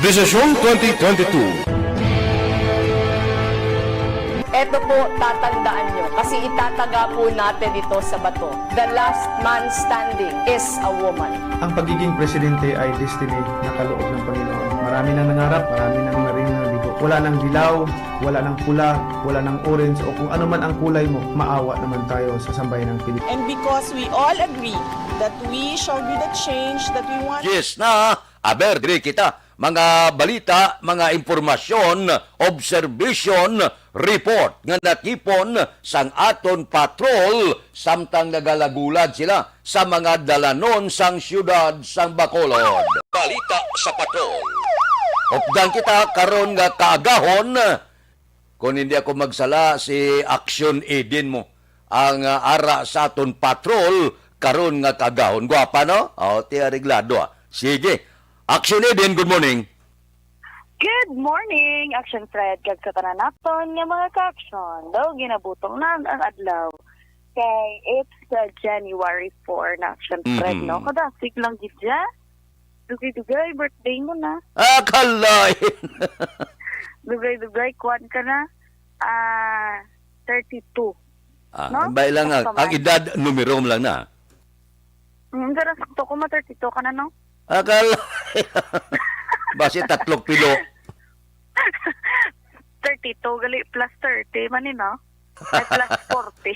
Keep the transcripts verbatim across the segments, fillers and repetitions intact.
Desisyon twenty twenty-two. Eto po, tatandaan nyo, kasi itataga po natin ito sa bato. The last man standing is a woman. Ang pagiging presidente ay destiny na kaloob ng Panginoon. Marami nang nangarap, marami nang naring nabigo. Wala nang dilaw, wala nang pula, wala nang orange o kung ano man ang kulay mo, maawa naman tayo sa sambayan ng Pilipinas. And because we all agree that we shall be the change that we want. Yes na, aber, diri kita. Mga balita, mga impormasyon, observation, report nga natipon sang aton patrol samtang nagalagulad sila sa mga dalanon sang siyudad sang Bacolod. Balita sa patrol. Updan kita karon nga kaagahon. Kung hindi ako magsala, si Action Eden mo ang, ah, ara sa aton patrol karon nga kaagahon. Gwapa, no? O, ti areglado, ah. Sige. Action Eden, good morning. Good morning, Action Fred, kag sa tanan naton nga mga ka-action. Daw ginabutong na ang adlaw. Kay it's uh, January four na, Action Fred, Mhm. No? Kadasig lang gid siya. Dugay-dugay, birthday mo na. Ah, kalain. Dugay-dugay, kwan ka na. Ah, thirty-two. Ah, No? bay lang, ah, Sakto ang man. Edad, numero mo lang na. Hmm, pero sakto ko, ma thirty-two ka na, no? Akala. Basi tatlok pilo. Thirty-two, gali plus thirty man ni, no? Ay, plus forty.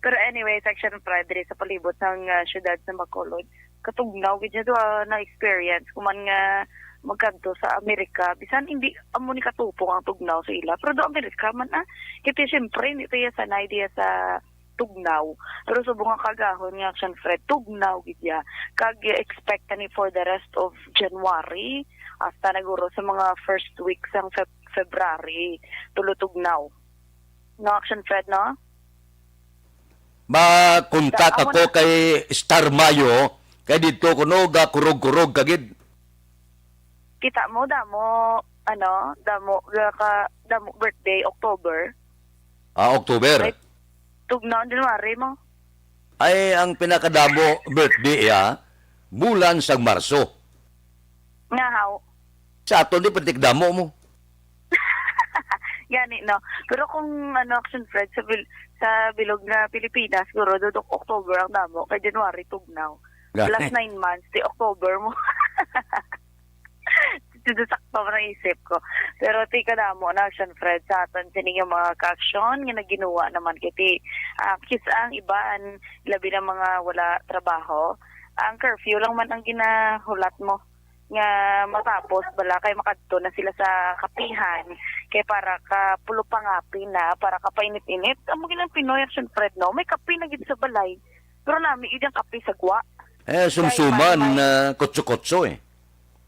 Pero anyway, Action Fred, diri sa palibot ng ah, siyudad sa Bacolod, katugnaw gid niya do ah, na-experience ko man nga magkadto sa Amerika. Bisan hindi amo ni katupong ang tugnaw sa ila, pero do Amerika man ah. Kaya siyempre, hindi tayo sanay diya sa tugnaw. Pero subong nga kaagahon nga, Action Fred, tugnaw gid ya. Kag expect ni for the rest of January, hasta naguro sa mga first week sang Feb- February, tulo tugnaw. No, Action Fred, no? Makontak Sa- ako kay Star Mayo, kay dito kuno gakurog-kurog kagid. Kita mo, damo, ano, damo, ga- ka, damo birthday, October. Ah, October. Ay, tugnaw, January mo. Ay, ang pinakadamo birthday, ah, bulan sang Marso. Nga, how? Sa aton, di pati damo mo. Gani, no? Pero kung, ano, Action Fred, sa, bil- sa bilog nga Pilipinas, siguro, do October ang damo, kay January, tugnaw. Gani. Plus nine months, di October mo. Dito sakto man ang isip ko. Pero ti kadamo na, Action Fred, sa aton sini nga mga ka-action nga naginuwa naman kay ti ah, kis ang iban, labi na mga wala trabaho. Ang curfew lang man ang ginahulat mo nga matapos bala kay makadto na sila sa kapihan kay para ka pulo pangapi na, para ka painit-init. Amo gid ang Pinoy, Action Fred, no? May kape na gid sa balay. Pero nami gid ang kape sa gwa. Eh, sumsuman, Kay may- ah, kutso-kutso eh.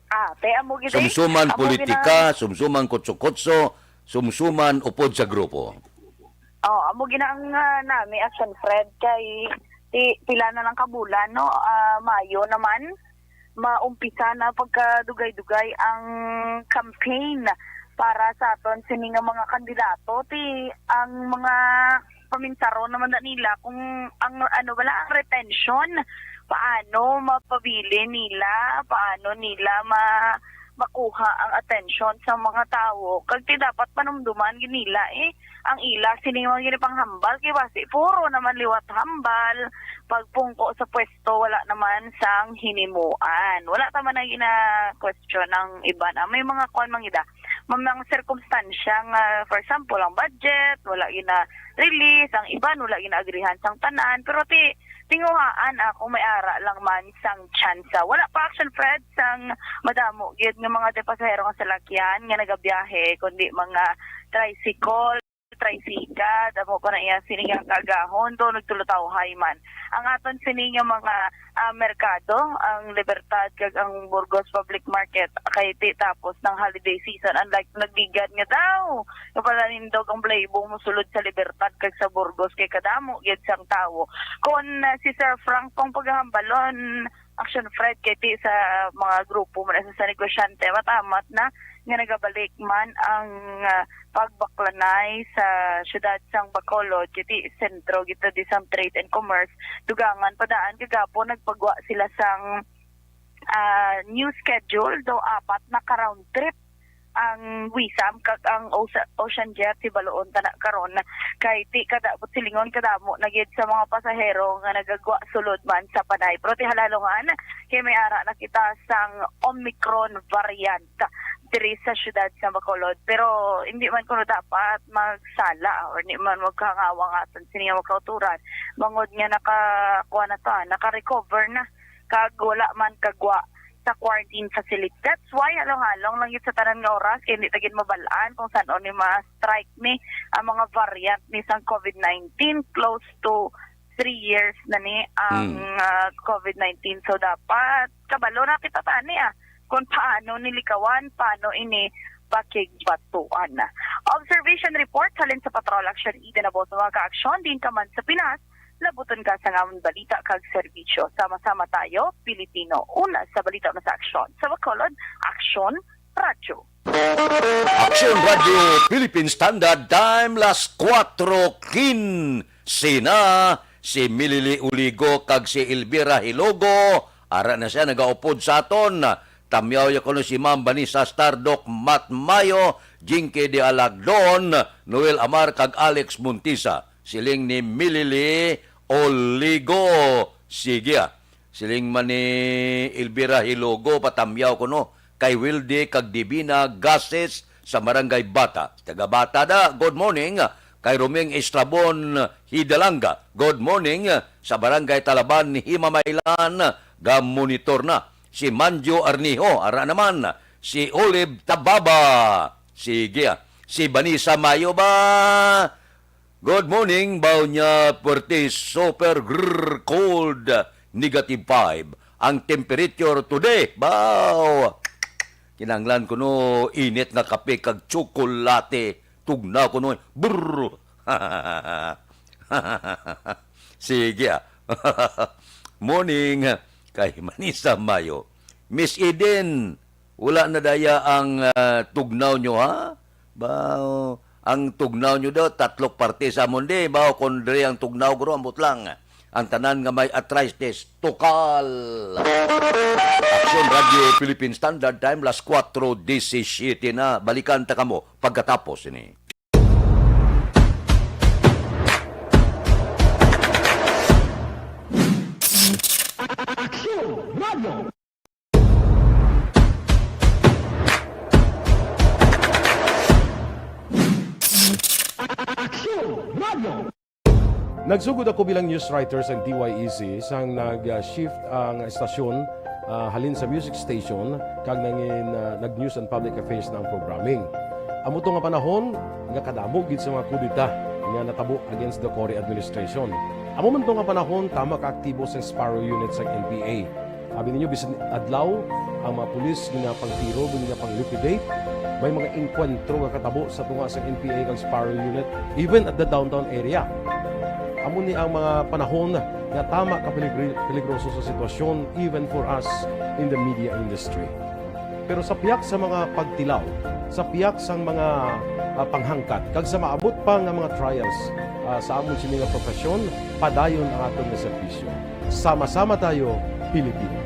Ah, te, amo gid eh. Sumsuman Amo gid politika, ang- sumsuman kutso-kutso, sumsuman upod sa grupo. Oh, amo gid ang ah, nami, Action Fred, kay ti, pila na lang ka bulan, no? Ah, Mayo naman, maumpisa na pagkadugay-dugay ang campaign para sa aton sini nga mga kandidato. Ti ang mga paminsaron naman na nila kung ang ano wala ang retention, paano mapabili nila, paano nila ma makuha ang atensyon sa mga tawo, kag ti dapat panumduman gid nila eh ang ila sini mga gini panghambal, kay basi puro naman liwat hambal, pagpungko sa pwesto, wala naman sang hinimuan. Wala ta man na gina-question ang iban. Ah, may mga kuan man gid ah. May mga sirkumstansya nga, for example, ang budget, wala gina-release, ang iban, wala gina-agrihan sang tanan. Pero ti, tinguhaan ako, may ara lang man sang tsansa. Wala pa, Action Fred, sang madamo gyud nga mga pasahero nga salakyan nga nagabiyahe, kundi mga tricycle, tricycle, damo ko na iya sini nga kaagahon, do nagtulutawhay man. Ang aton sini nga mga ah, merkado, ang Libertad kag ang Burgos Public Market, kay ti tapos ng holiday season, unlike nagligad nga daw, kapalanindog ang balahibong mosulod sa Libertad kag sa Burgos kay kadamo gyud sang tawo. Kon ah, si Sir Frank pang paghambalon, Action Fred, kay ti sa mga grupo man sa, sa negosyante, matamat na nga nagabalik man ang ah, pagbaklanay sa siyudad sang Bacolod, kay ti sentro gito di sang trade and commerce. Dugangan pa daan kagapon nagpagwa sila sang ah, new schedule, daw apat na ka round trip ang WISAM kag ang Oce-, Ocean Jet, hibaloon ta na karon, kay di kadamo, silingon, kadamo na gid sa mga pasahero nga nagagwa sulod man sa Panay. Pero ti halhalungan, kay may ara na kita sang Omicron variant diri sa siyudad sa Bacolod. Pero hindi man kuno dapat magsala or hindi man magkahangawa ang aton sini nga mga kauturan, bangod nga naka, kuha na to, ah, naka-recover na kag wala man kagwa sa quarantine facility. That's why halong-halong lang gid sa tanan nga oras, kay hindi ta gid mabal-an kung san-o ni ma-strike ni ang mga variant ni sang COVID nineteen. Close to three years na ni ang, Mm. ah, COVID nineteen. So, dapat kabalo na kita tani, ah, kung paano nilikawan, paano ini pakigbatuan. Observation report halin sa Patrol Action Eden, abo sa mga kaaksyon din ka man sa Pinas, labuton ka sa amon balita kag serbisyo. Sama-sama tayo, Pilipino. Una sa balita, una sa aksyon. Sa Bacolod, Aksyon Radyo. Aksyon Radyo Philippine Standard Time, las kuwatro kinse na. Si Milili Uligo kag si Elvira Hilogo, ara na siya, nagaupod sa aton. Tamyaw ya kuno si Ma'am Vanessa Stardoc Matmayo, Jinky de Alagdon, Noel Amar, kag Alex Montisa. Siling ni Milili Oligo. Sige, ah. Siling man ni Elvira Hilogo, patamyaw kuno kay Wilde kag Divina Gases sa Barangay Bata. Taga Bata da, good morning. Kay Roming Estrabon Hidalanga, good morning. Sa Barangay Talaban, Himamaylan, ga-monitor na. Si Manjo Arnijo, ara naman. Si Olive Tababa. Sige, ah. Si Vanessa Mayo ba? Good morning, baw niya, puwerte, super grrr, cold, negative five ang temperature today. Baw, kinahanglan kuno init nga kape kag tsokolate. Tugnaw kuno, brr. Sige, ah. Morning, kay Vanessa Mayo. Miss Eden, wala na daya ang, ah, tugnaw nyo, ha? Baw, ang tugnaw nyo daw, tatlok parte sa amon di. Baw, kung diri ang tugnaw, guro, ambot lang. Ang tanan nga may arthritis, tukal. Aksyon Radyo Philippine Standard Time, las kuwatro disisiyete na. Balikan ta kamo pagkatapos ini. Aksyon Radyo. Aksyon Radyo. Nagsugod ako bilang news writer sa D Y E C sang nag-shift ang estasyon, ah, halin sa music station kag nangin, ah, nag-news and public affairs na ang programming. Amo to nga panahon nga kadamo gid sa mga kudeta nga natabo against the Cory administration. Amo man to nga panahon tama ka aktibo sang Sparrow Unit sang N P A. Abi ninyo, bisan adlaw, ang mga pulis ginapangtiro, ginapang-liquidate. May mga engkwentro nga katabo sa tunga sa N P A kag Sparrow Unit, even at the downtown area. Amo ni ang mga panahon nga tama ka peligri-, peligroso sa sitwasyon, even for us in the media industry. Pero sa pihak sa mga pagtilaw, sa pihak sang mga, ah, panghangkat, kag sa maabot pa nga mga trials, ah, sa amon sini nga profesyon, padayon ang aton nga serbisyo. Sama-sama tayo, Pilipino.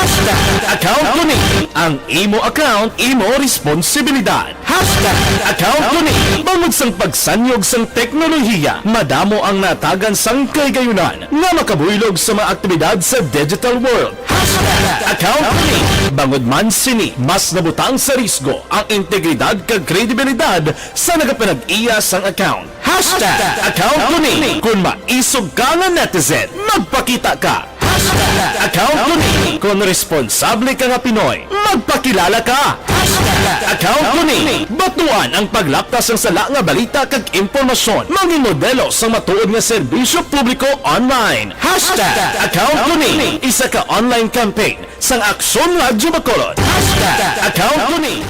Hashtag account ko ni. Ang imo account, imo responsibilidad. Hashtag account ko ni. Bangod sang pagsanyog sang teknolohiya, madamo ang natagan sang kahigayunan nga makabuylog sa mga aktibidad sa digital world. Hashtag account ko ni. Bangod man sini, mas nabutang sa risgo ang integridad kag kredibilidad sa nagapanag-iya sang account. Hashtag account ko ni. Kung maisog ka nga netizen, magpakita ka. Hashtag account ko ni. Kung responsable ka nga Pinoy, magpakilala ka. Hashtag account ko ni. Batuan ang paglapta sang sala nga balita kag impormasyon. Mangin modelo sang matuod nga serbisyo publiko online. Hashtag account ko ni. Isa ka online campaign sang Aksyon Radyo Bacolod. Hashtag account ko ni.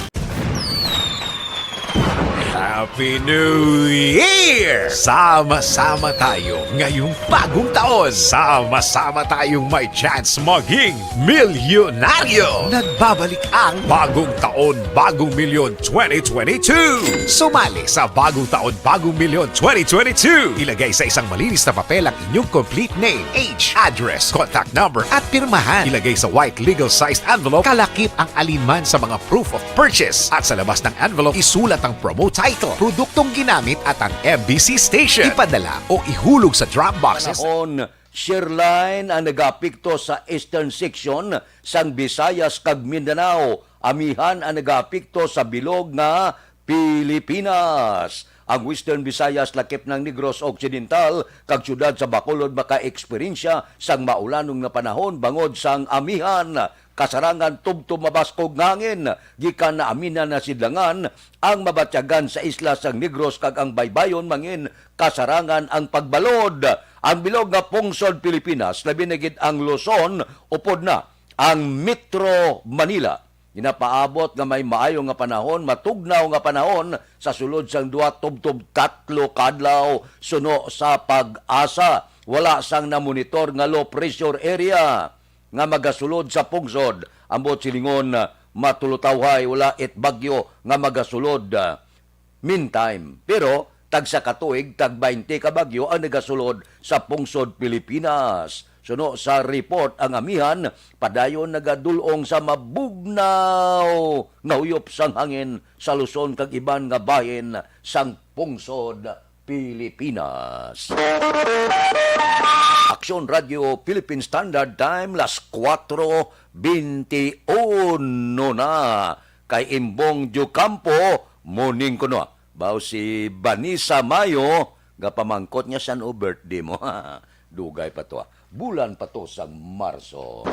Happy New Year! Sama-sama tayo ngayong bagong taon. Sama-sama tayong may chance maging milyonaryo. Nagbabalik ang Bagong Taon, Bagong Milyon twenty twenty-two. Sumali sa Bagong Taon, Bagong Milyon twenty twenty-two. Ilagay sa isang malinis na papel ang inyong complete name, age, address, contact number, at pirmahan. Ilagay sa white legal-sized envelope, kalakip ang alinman sa mga proof of purchase. At sa labas ng envelope, isulat ang promo title, produktong ginamit, at ang M B C station. Ipadala o ihulog sa drop boxes. Panahon, shear line ang nagaapekto sa eastern section sang Visayas kag Mindanao. Amihan ang nagaapekto sa bilog nga Pilipinas. Ang Western Visayas, lakip ng Negros Occidental, kag siyudad sa Bacolod makaeksperyensya sang maulanong nga panahon bangod sang amihan, kasarangan tubtob mabaskog nga hangin. Gikan na amihan na sidlangan ang mabatyagan sa isla sang Negros kag ang baybayon mangin kasarangan ang pagbalod. Ang bilog nga pungsod Pilipinas, labi na gid ang Luzon, upod na ang Metro Manila. Ginapaabot nga may maayo nga panahon, matugnaw nga panahon sa sulod sang duha tubtob tatlo ka adlaw, suno sa PAGASA. Wala sang namonitor nga low pressure area nga magasulod sa pungsod. Ambot silingon, matulutawhay, wala it bagyo nga magasulod. Meantime, pero tagsa ka tuig, tag baynte ka bagyo ang nagasulod sa pungsod Pilipinas. Suno sa report, ang amihan padayon nagadul-ong sa mabugnaw nga huyop sang hangin sa Luzon kag iban nga bahin sang pungsod Pilipinas. Aksyon Radio Philippine Standard Time, las kuwatro benti uno na. Kay Imbong Diocampo, morning kuno. Baw si Vanessa Mayo, gapamangkot nga san-o birthday mo. Dugay pa to, ah. Bulan pa to sang Marso.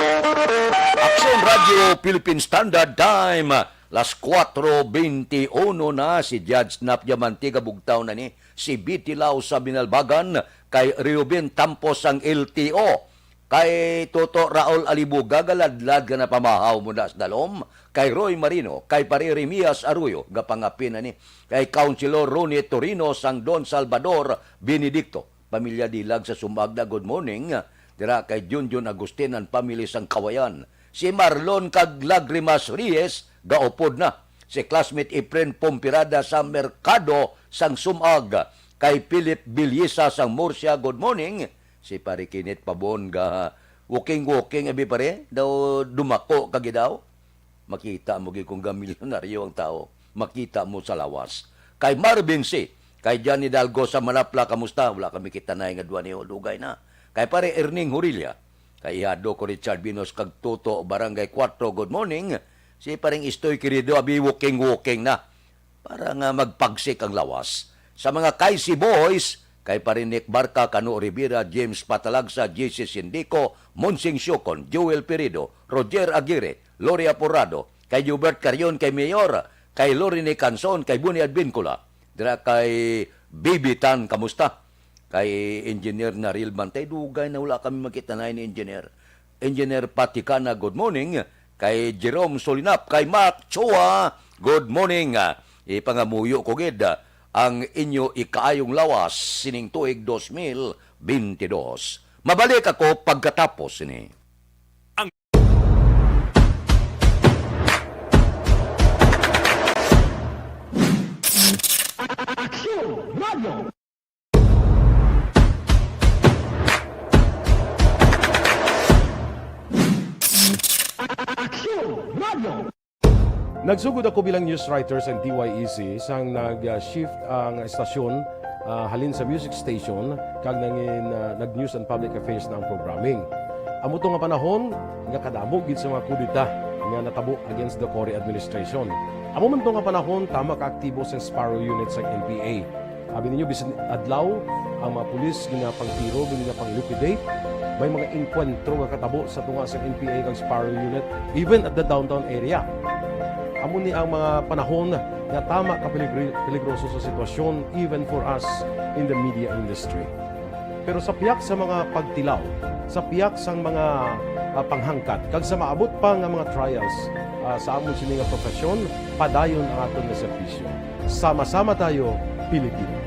Aksyon Radio Philippine Standard Time, las kuwatro benti uno na. Si Judge Nap Diamante, gabugtaw na ni. Si Betty Lau sa Binalbagan, kay Reuben Tampos sang L T O. Kay Toto Raul Alibuga, galadlad ka na pamahaw mo na sa dalom. Kay Roy Marino, kay Pare Remias Arroyo, gapangapin na ni. Kay Councilor Ronnie Torino sang Don Salvador Benedicto. Pamilya Dilag sa Sumag na, good morning. Dira kay Junjun Agustin and family sang Kawayan. Si Marlon kag Lagrimas Reyes, gaupod na. Si classmate Efren Pompirada sa Merkado sang Sumag. Kay Philip Bilyesa sang Murcia, good morning. Si Pare Kinit Pabon ga walking-walking, abi pare, daw dumako ka gid daw. Makita mo gid kung gamilyonaryo ang tawo. Makita mo sa lawas. Kay Marvin C, kay Johnny Dalgo sa Manapla, kamusta? Wala kami kita na nga duwa niyo, dugay na. Kay Pare Erning Hurilla, kay Ihado ko Richard Binos kag Toto, Barangay Cuatro, good morning. Si Paring Istoy Querido, abi walking-walking na. Para nga magpagsik ang lawas. Sa mga K C Boys, kay Pare Nick Barca, Kano Rivera, James Patalagsa, J C Sindico, Monsing Siocon, Joel Pirido, Roger Aguirre, Lori Aporado, kay Hubert Carion, kay Mayor, kay Lorene Canson, kay Buni Advincula, dira kay Bibi Tan, kamusta? Kay Engineer Naril Bantay, dugay na wala kami magkita na ni Engineer. Engineer Patikana, good morning. Kay Jerome Solinap, kay Mac Chua, good morning. Ipangamuyo ko gid ang inyo ikaayong lawas sining tuig dos mil bentidós. Mabalik ako pagkatapos sini. Nagsugod ako bilang news writer sa D Y E C sang nag-shift ang estasyon, ah, halin sa music station kag nangin, ah, nag-news and public affairs na ang programming. Amo to nga panahon nga kadamo gid sa mga kudeta nga natabo against the Cory administration. Amo man to nga panahon tama ka aktibo sa Sparrow Unit sa N P A. Abi ninyo, bisan adlaw, ang mga pulis ginapangtiro, ginapang-liquidate. May mga engkwentro nga katabo sa tunga sa N P A kag Sparrow Unit, even at the downtown area. Amo ni ang mga panahon nga tama ka peligri-, peligroso sa sitwasyon, even for us in the media industry. Pero sa pihak sa mga pagtilaw, sa pihak sang mga, ah, panghangkat, kag sa maabot pa nga mga trials, ah, sa amon sini nga profesyon, padayon ang aton nga serbisyo. Sama-sama tayo, Pilipino.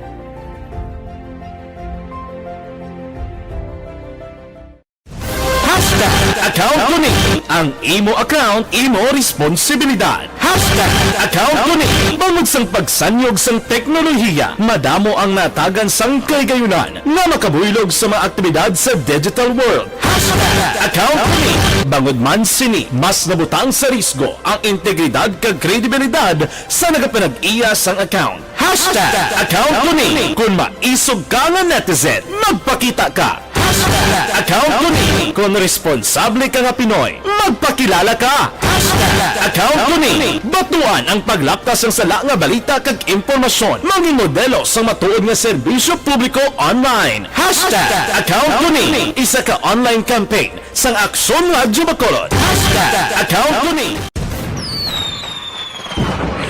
Hashtag account ko ni. Ang imo account, imo responsibilidad. Hashtag account ko ni. Bangod sang pagsanyog sang teknolohiya, madamo ang natagan sang kahigayonan nga makabuylog sa mga aktibidad sa digital world. Hashtag account ko ni. Bangod man sini, mas nabutang sa risgo ang integridad kag kredibilidad sa nagapanag-iya sang account. Hashtag account ko ni. Kung maisog ka nga netizen, magpakita ka. Hashtag account ko ni. Kung responsable ka nga Pinoy, magpakilala ka. Hashtag account ko ni. Batuan ang paglapkas sang sala nga balita kag impormasyon. Maging modelo sang matuod nga serbisyo publiko online. Hashtag account ko ni. Isa ka online campaign sang Aksyon Radyo Bacolod. Hashtag account ko ni.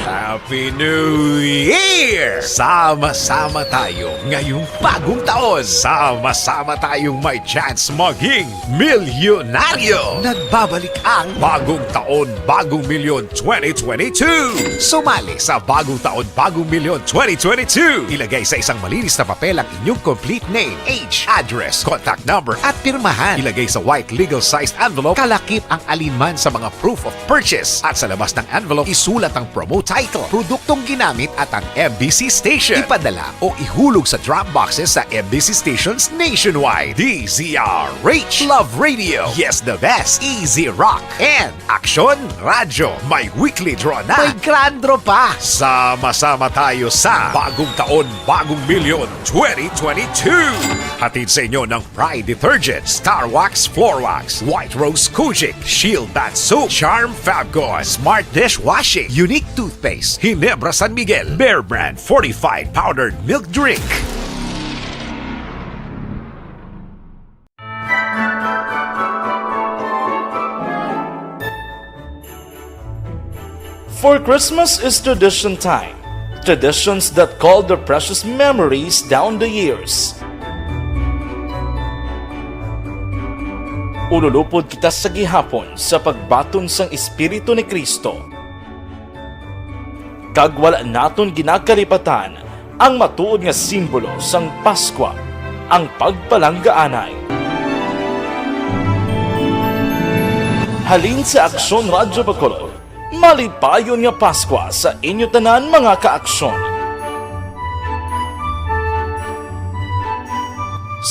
Happy New Year! Sama-sama tayo ngayong bagong taon. Sama-sama tayong may chance maging milyonaryo. Nagbabalik ang Bagong Taon, Bagong Milyon twenty twenty-two. Sumali sa Bagong Taon, Bagong Milyon twenty twenty-two. Ilagay sa isang malinis na papel ang inyong complete name, age, address, contact number, at pirmahan. Ilagay sa white legal-sized envelope, kalakip ang alinman sa mga proof of purchase. At sa labas ng envelope, isulat ang promo title, produktong ginamit, at ang M B C station. Ipadala o ihulog sa drop boxes sa M B C stations nationwide. D Z R H, Love Radio, Yes the Best, Easy Rock, and Aksyon Radyo. May weekly draw na. May grand draw pa. Sama-sama tayo sa Bagong Taon, Bagong Milyon twenty twenty-two. Hatid sa inyo ng Pride Detergent, Star Wax Floor Wax, White Rose Kojic, Shield Bath Soap, Charm Fabcon, Smart Dishwashing, Unique Toothpaste, Ginebra San Miguel, Bear Brand Fortified Powdered Milk Drink. For Christmas is tradition time. Traditions that call their precious memories down the years. Ululupod kita sa gihapon sa pagbaton sang Espiritu ni Cristo. Kag wala naton ginakalipatan ang matuod nga simbolo sang Paskwa, ang pagpalanggaanay. Halin sa Aksyon Radyo Bacolod, malipayon nga Paskwa sa inyo tanan, mga ka-Aksyon.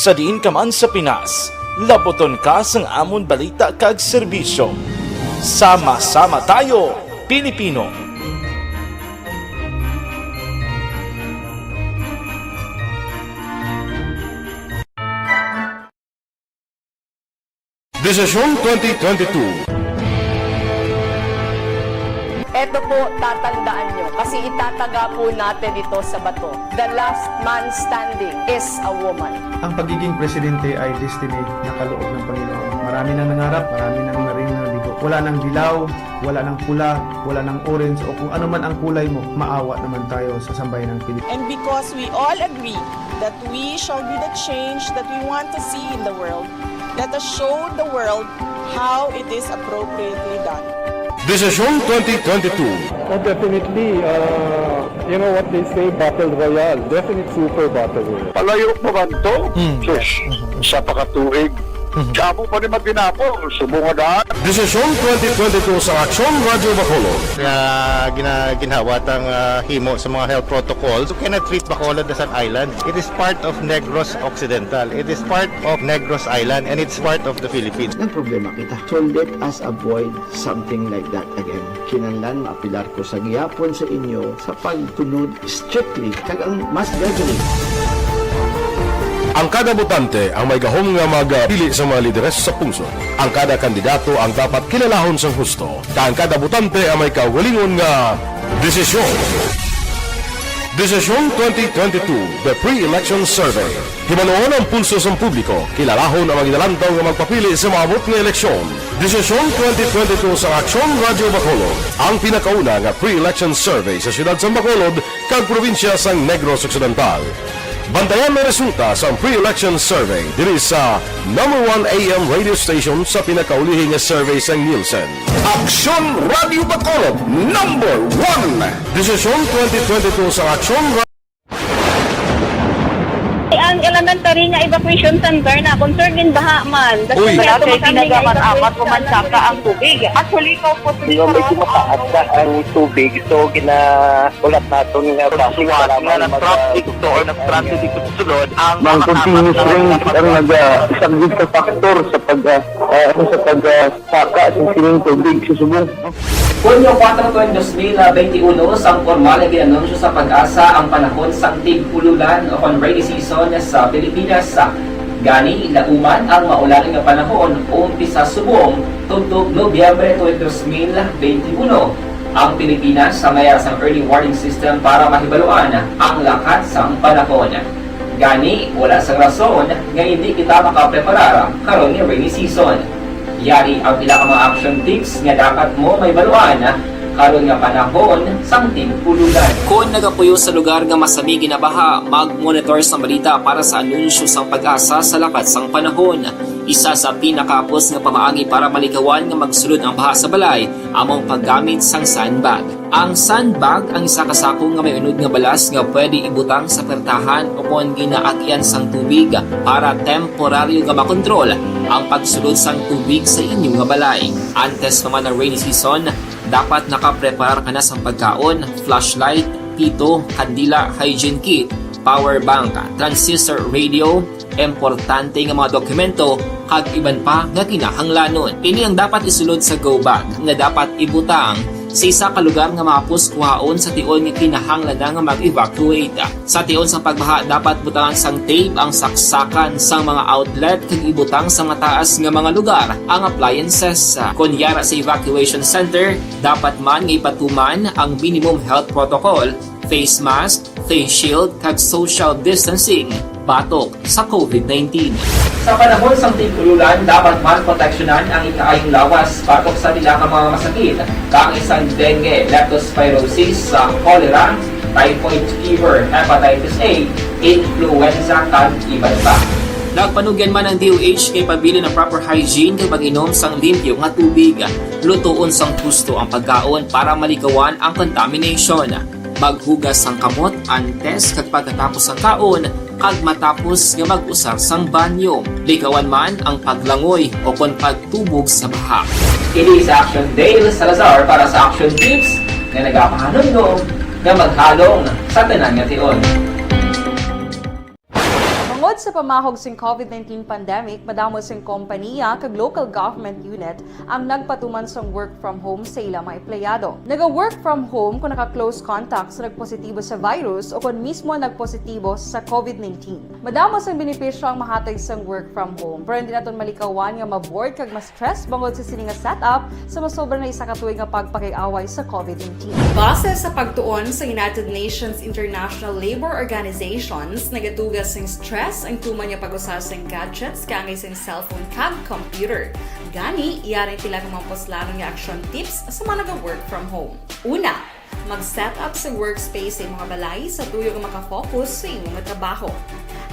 Sa diin ka man sa Pinas, labuton ka sang amon balita kag serbisyo. Sama-sama tayo, Pilipino! Desisyon twenty twenty-two. Eto po, tatandaan nyo, kasi itataga po natin ito sa bato. The last man standing is a woman. Ang pagiging presidente ay destiny na kaloob ng Panginoon. Marami nang nangarap, marami nang naring naligo. Wala nang dilaw, wala nang pula, wala nang orange, o kung ano man ang kulay mo, maawa naman tayo sa sambayanang Pilipino. And because we all agree that we shall be the change that we want to see in the world, let us show the world how it is appropriately done. Desisyon twenty twenty-two. Oh, definitely, uh, you know what they say, battle royale. Definite super battle royale. Palayo pa ba to? Mm. Sus, sa pakatuig. Mhm. Kamo pa ni matinapol, subong nga daan. Desisyon twenty twenty-two sa Aksyon Radyo Bacolod. Nga gina-, ginhawa tang, ah, himo sa mga health protocols. You cannot treat Bacolod as an island. It is part of Negros Occidental. It is part of Negros Island, and it's part of the Philippines. Nagproblema kita. So let us avoid something like that again. Kinahanglan maapelar ko sa gihapon sa inyo sa pagtunod strictly kag ang mas deadly. Ang kada botante ang may gahom nga magpili sa mga lideres sa pungsod. Ang kada kandidato ang dapat kilalahon sang husto, kag ang kada botante ang may kaugalingon nga desisyon. Desisyon twenty twenty-two, The Pre-Election Survey. Hibaluon ang pulso sang publiko, kilalahon ang mga ginalantaw nga magpapili sa maabot nga eleksyon. Desisyon twenty twenty-two sa Aksyon Radyo Bacolod, ang pinakauna nga pre-election survey sa siyudad sang Bacolod kag probinsya sang Negros Occidental. Bantayan ang resulta sa pre-election survey diri sa number one A M radio station sa pinakaulihi nga survey sa Nielsen. Aksyon Radio Bacolod, number one. Desisyon twenty twenty-two sa Aksyon Ra- Ang elementary nga evacuation center na concerned in baha man. Uy. Kaya Wala kay tumakan nga ginagamit ang evacuation amat center. Umansaka ang tubig. Actually, ikaw po, Di ba, medyo mataas na ang tubig, so gina- Ulat naton nga Pagsuwat nga nag-traffic to or nag-traffic to sulod ang Mang mga continuous apat na rain ang nagpapagawa. Nagasaglit sa factor sa pag, ah, ah, ano, sa pag, ah, saka sa sining tubig sa subong. Hunyo kuwatro, dos mil benti uno, sang pormal nga gin-anunsyo sa PAGASA ang panahon sang tig-ululan o kon rainy season sa Pilipinas. Gani, lauman ang maulan nga panahon, umpisa subong tubtob Nobyembre twenty, dos mil benti uno. Ang Pilipinas sa may ara sang early warning system para mahibaluan ang lakat sang panahon. Gani, wala sang rason nga indi kita makapreparar karon nga rainy season. Yari ang pila ka mga action tips nga dapat mo mahibaluan karon nga panahon sang tig-ululan. Kon nagapuyo sa lugar nga masami ginabaha, mag-monitor sang balita para sa anunsyo sang PAGASA sa lakat sang panahon. Isa sa pinakahapos nga pamaagi para malikawan nga magsulod ang baha sa balay amo ang paggamit sang sandbag. Ang sandbag ang isa ka sako nga may unod nga balas nga pwede ibutang sa pertahan o kon ginaagyan sang tubig para temporaryo nga makontrol ang pagsulod sang tubig sa inyo nga balay. Antes pa man ang rainy season, dapat nakapreparar ka na sang pagkaon, flashlight, pito, kandila, hygiene kit, power bank, transistor radio, importante nga mga dokumento, kag iban pa nga kinahanglanon. Ini ang dapat isulod sa go bag nga dapat ibutang sa isa ka lugar nga mahapos kuhaon sa tion nga kinahanglan na nga mag-evacuate. Sa tion sang pagbaha, dapat butangan sang tape ang saksakan sang mga outlet kag ibutang sa mataas nga mga lugar ang appliances. Kon yara sa evacuation center, dapat man nga ipatuman ang minimum health protocol, face mask, face shield, kag social distancing batok sa COVID nineteen. Sa panahon sang tig-ululan, dapat man proteksyonan ang ikaayong lawas batok sa pila ka mga masakit, kaangay sang dengue, leptospirosis, sa cholera, typhoid fever, hepatitis A, influenza, kag iban pa. Nagpanugyan man ang D O H nga ipabilin ang proper hygiene kag mag-inom sang limpyo nga tubig. Lutoon sang husto ang pagkaon para malikawan ang contamination. Maghugas sang kamot antes kag pagkatapos sang kaon, kag matapos nga mag-usar sang banyo. Likawan man ang paglangoy o kon pagtubog sa baha. Ini si Action Dale Salazar para sa Action Tips nga nagapahanumdom nga maghalong sa tanan nga tion. Tungod sa pamahog sing COVID nineteen pandemic, madamo sing kompaniya kag local government unit ang nagpatuman sang work from home sa ila mga empleyado. Naga-work from home kung naka-close contact sa nagpositibo sa virus o kon mismo nagpositibo sa COVID nineteen. Madamo sang benepisyo ang mahatag sang work from home, pero hindi naton malikawan nga ma-bored kag ma-stress bangod sa sini nga setup sa masobra na isa ka tuig nga pagpakig-away sa COVID nineteen. Base sa pagtuon sa United Nations International Labour Organizations, nagatuga sing stress ang tuman nga pag-usa sing gadgets kaangay sing cellphone kag computer. Gani, yari pila ka mga puslanon nga action tips sa mga naga-work from home. Una, mag-set up sa workspace sa imong balay sa tuyo nga maka-focus sa imong trabaho.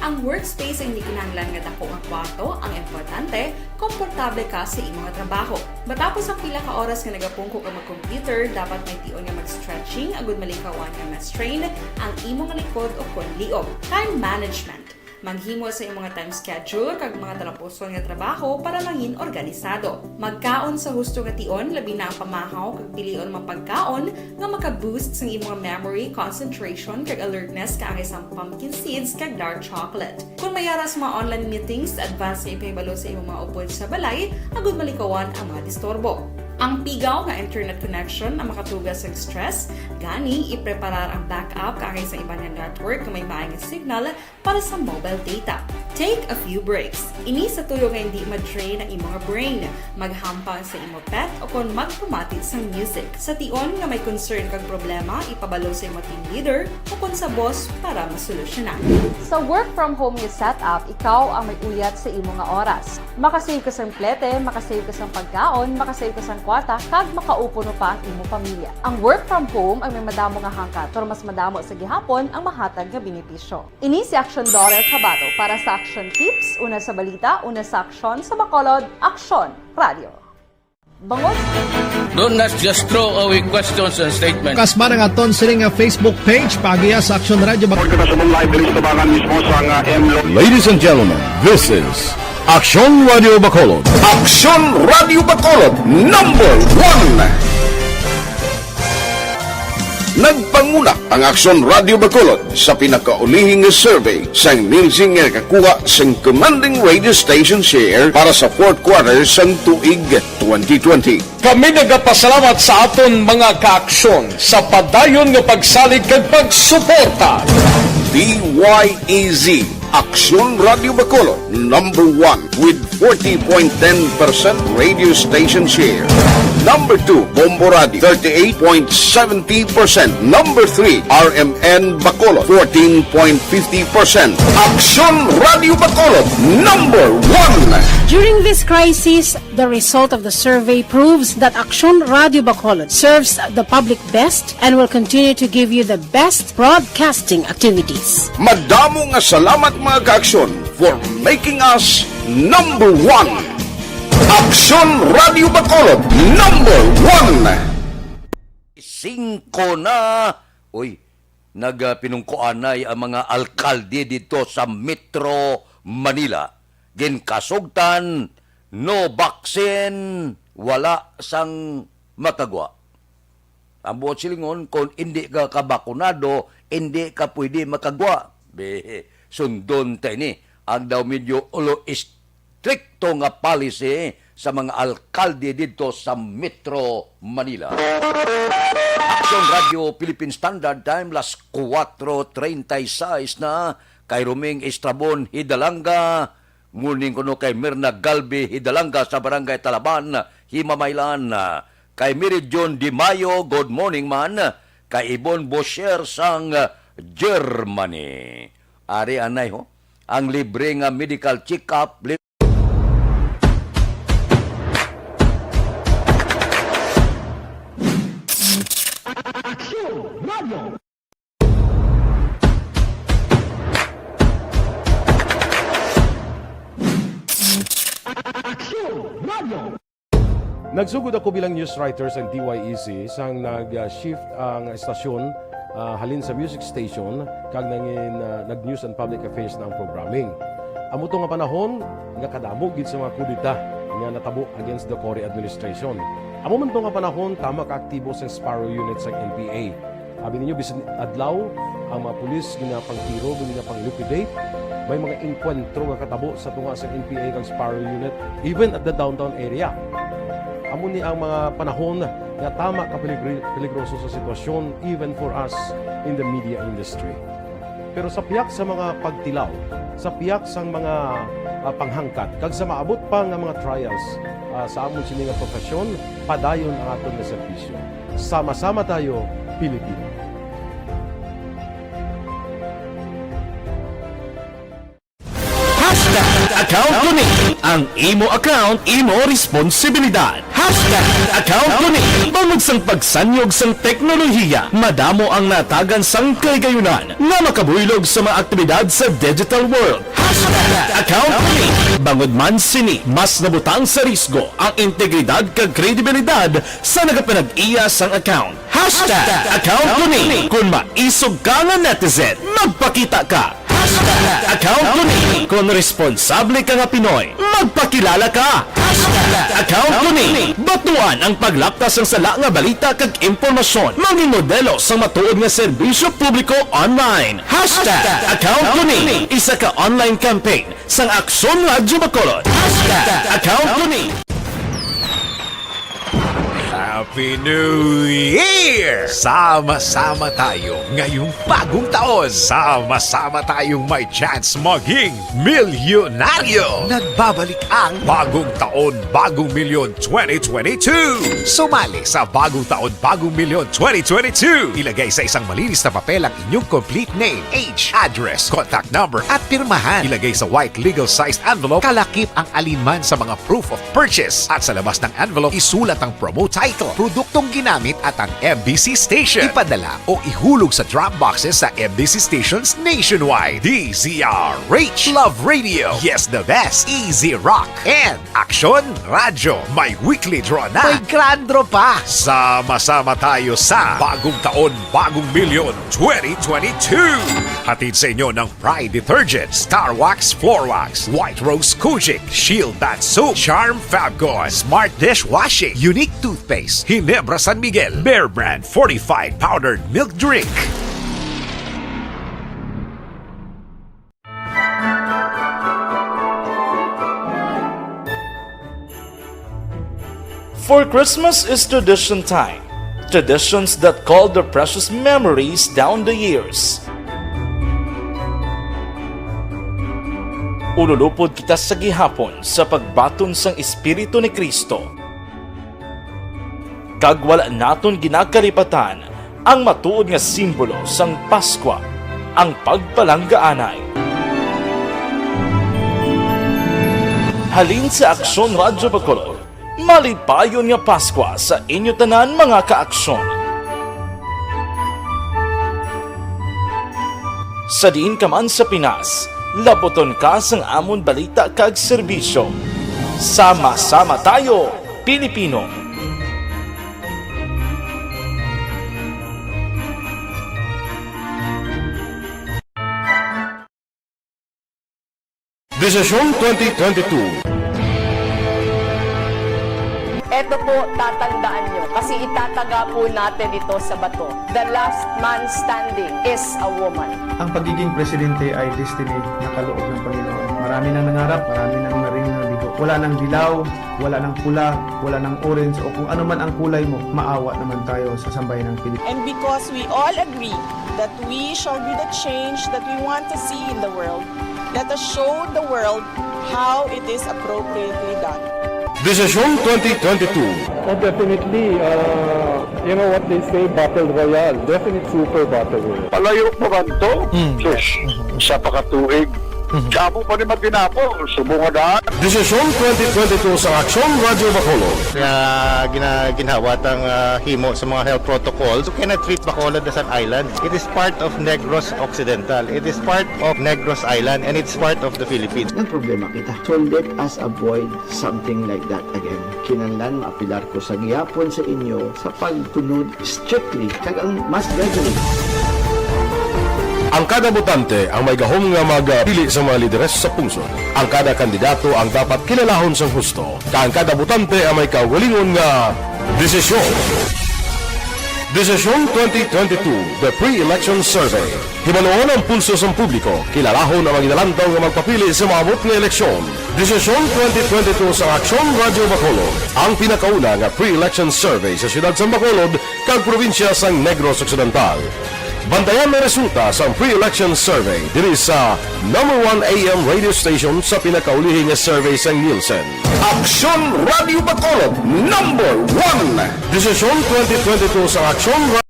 Ang workspace ay hindi kinahanglan nga dako nga kwarto, ang importante, komportable ka sa imong trabaho. Matapos ang pila ka oras nga nagapungko ka mag-computer, dapat may tion nga mag-stretching agud malikawan nga ma-strain ang imong likod o kon liog. Time management. Maghimo sa imong time schedule kag mga talapuson nga trabaho para mangin organisado. Magkaon sa husto nga tion, labi na ang pamahaw, kag pilion ang mga pagkaon nga maka-boost sa imong memory, concentration, kag alertness, kaangay sang pumpkin seeds kag dark chocolate. Kung may ara sa mga online meetings, advance nga ipahibalo sa imong mga upod sa balay agud malikawan ang mga disturbo. Ang pigaw nga internet connection ang makatuga sa stress, gani ipreparar ang backup kaangay sa iban nga network nga may maay nga signal para sa mobile data. Take a few breaks. Ini sa tuyo nga hindi ma-drain ang imong brain. Maghampang sa imo pet o kon magpamati sang music. Sa tion nga may concern kag problema, ipabalo sa imo team leader o kon sa boss para masolusyonan. Sa work from home nga setup, ikaw ang may uyat sa imo nga oras. Makasave ka sang plete, makasave ka sang pagkaon, makasave ka sang kwarta, kag makaupo no pa ang imo pamilya. Ang work from home ang may madamo nga hangkat, pero mas madamo sa gihapon ang mahatag nga benepisyo. Ini si Aksyon Dorel Sabato para sa Aksyon Tips, una sa balita, una sa aksyon sa Bacolod, Aksyon Radio. Bangod Don't not just throw away questions and statements. Kasma nga aton sini nga Facebook page, paagiha sa Aksyon Radio Bacolod. Report kita sa mga live diri sa tabangan mismo sa nga M Lo- Ladies and gentlemen, this is Aksyon Radio Bacolod. Aksyon Radio Bacolod, number one. Nagpanguna ang Aksyon Radio Bacolod sa pinakaulihi nga survey sang Nielsen nga nakakuha sang commanding radio station share para sa fourth quarter sang tuig twenty twenty. Kami nagapasalamat sa aton mga kaaksyon sa padayon nga pagsalig kag pagsuporta. D Y E Z, Aksyon Radio Bacolod, number one with forty point ten percent radio station share. Number two, Bombo Radio, thirty-eight point seventy percent. Number three, R M N Bacolod, fourteen point fifty percent. Aksyon Radio Bacolod, number one. During this crisis, the result of the survey proves that Aksyon Radio Bacolod serves the public best and will continue to give you the best broadcasting activities. Madamo nga salamat, mga kaaksyon, for making us number one. Aksyon Radio Bacolod, number one. Singko na. Uy, nagapinungkuanay ang mga alkalde didto sa Metro Manila. Ginkasugtan, no vaccine, wala sang makagwa. Ang buot silingon, kung indi ka kabakunado, indi ka pwede makagwa. Be, sundon ta ini. Ang daw medyo ulo istrikto nga policy sa mga alkalde didto sa Metro Manila. Aksyon Radio Philippine Standard Time, las kuwatro treinta y seis na. Kay Roming Estrabon Hidalanga, morning kuno kay Mirna Galbi Hidalanga sa Barangay Talaban, Himamaylan. Kay Mary John Di Mayo, good morning man. Kay Ibon Bosher sang Germany. Ari anay ho, ang libre nga medical check-up, li- Nagsugod ako bilang news writer sa D Y E Z sang nag-shift ang estasyon, ah, halin sa music station kag nangin, ah, nag-news and public affairs na ang programming. Amo to nga panahon nga kadamo gid sa mga kudeta nga natabo against the Cory administration. Amo man to nga panahon, tama ka aktibo sa Sparrow Unit sa N P A. Abi ninyo, bisan adlaw, ang mga pulis ginapangtiro, ginapang-liquidate. May mga engkwentro nga katabo sa tunga sa N P A kag Sparrow Unit, even at the downtown area. Amo ni ang mga panahon nga tama ka peligri-, peligroso sa sitwasyon, even for us in the media industry. Pero sa pihak sa mga pagtilaw, sa pihak sang mga, ah, panghangkat, kag sa maabot pa nga mga trials, ah, sa amon sini nga profesyon, padayon ang aton nga serbisyo. Sama-sama tayo, Pilipino. Hashtag account ko ni. Ang imo account, imo responsibilidad. Hashtag account ko ni. Bangod sang pagsanyog sang teknolohiya, madamo ang natagan sang kahigayunan nga makabuylog sa mga aktibidad sa digital world. Hashtag account ko ni. Bangod man sini, mas nabutang sa risgo ang integridad kag kredibilidad sa nagapanag-iya sang account. Hashtag account ko ni. Kung maisog ka nga netizen, magpakita ka. Hashtag account ko ni. Kung responsable ka nga Pinoy, magpakilala ka. Hashtag account ko ni. Batuan ang paglapta sang sala nga balita kag impormasyon. Mangin modelo sang matuod nga serbisyo publiko online. Hashtag account ko ni. Isa ka online campaign sang Aksyon Radyo Bacolod. Hashtag account ko ni. Happy New Year! Sama-sama tayo ngayong bagong taon. Sama-sama tayong may chance maging milyonaryo. Nagbabalik ang Bagong Taon, Bagong Milyon twenty twenty-two. Sumali sa Bagong Taon, Bagong Milyon twenty twenty-two. Ilagay sa isang malinis na papel ang inyong complete name, age, address, contact number, at pirmahan. Ilagay sa white legal-sized envelope, kalakip ang alinman sa mga proof of purchase. At sa labas ng envelope, isulat ang promo title. Produktong ginamit at ang M B C station. Ipadala o ihulog sa drop boxes sa M B C stations nationwide. D Z R H. Love Radio. Yes, the best. Easy Rock. And Aksyon Radyo. May weekly draw na. May grand draw pa. Sama-sama tayo sa Bagong Taon, Bagong Milyon twenty twenty-two. Hatid sa inyo ng Pride Detergent, Star Wax Floor Wax, White Rose Kojic, Shield Bath Soap, Charm Fabcon, Smart Dishwashing, Unique Toothpaste, Ginebra San Miguel, Bear Brand Fortified Powdered Milk Drink. For Christmas is tradition time. Traditions that call the precious memories down the years. Ululupod kita sa gihapon sa pagbaton sang Espiritu ni Cristo. Kag wala naton ginakalipatan ang matuod nga simbolo sang Paskwa, ang pagpalanggaanay. Halin sa Aksyon Radyo Bacolod, malipayon nga Paskwa sa inyo tanan, mga ka-aksyon. Sa diin ka man sa Pinas, labuton ka sang amon balita kag serbisyo. Sama-sama tayo, Pilipino! Desisyon twenty twenty-two. Eto po, tatandaan nyo, kasi itataga po natin ito sa bato. The last man standing is a woman. Ang pagiging presidente ay destiny na kaloob ng Panginoon. Marami nang nangarap, marami nang naring nabigo. Wala nang dilaw, wala nang pula, wala nang orange, o kung ano man ang kulay mo, maawa naman tayo sa sambayanang Pilipino. And because we all agree that we shall be the change that we want to see in the world, let us show the world how it is appropriately done. Desisyon twenty twenty-two. Oh, definitely, uh, you know what they say, battle royale. Definite super battle royale. Palayo pa man to? Mm. Sus, isa pa ka tuig. Mhm. Damo pa ni matinapo, subong nga daan. Desisyon twenty twenty-two sa Aksyon Radyo Bacolod. Kaya gina-, ginhawa tang, ah, himo sa mga health protocols. You cannot treat Bacolod as an island. It is part of Negros Occidental. It is part of Negros Island, and it's part of the Philippines. Nagproblema kita. So let us avoid something like that again. Kinahanglan maapelar ko sa gihapon sa inyo sa pagtunod strictly kag ang mas gradually. Ang kada botante ang may gahom nga magpili sa mga lideres sa pungsod. Ang kada kandidato ang dapat kilalahon sang husto, kag ang kada botante ang may kaugalingon nga desisyon. Desisyon twenty twenty-two, The Pre-Election Survey. Hibaluon ang pulso sang publiko, kilalahon ang mga ginalantaw nga magpapili sa maabot nga eleksyon. Desisyon twenty twenty-two sa Aksyon Radyo Bacolod, ang pinakauna nga pre-election survey sa siyudad sang Bacolod kag probinsya sang Negros Occidental. Bantayan ang resulta sang pre-election survey diri sa number one A M radio station sa pinakaulihi nga survey sang Nielsen. Aksyon Radyo Bacolod, number one. Desisyon twenty twenty-two sa Aksyon Ra-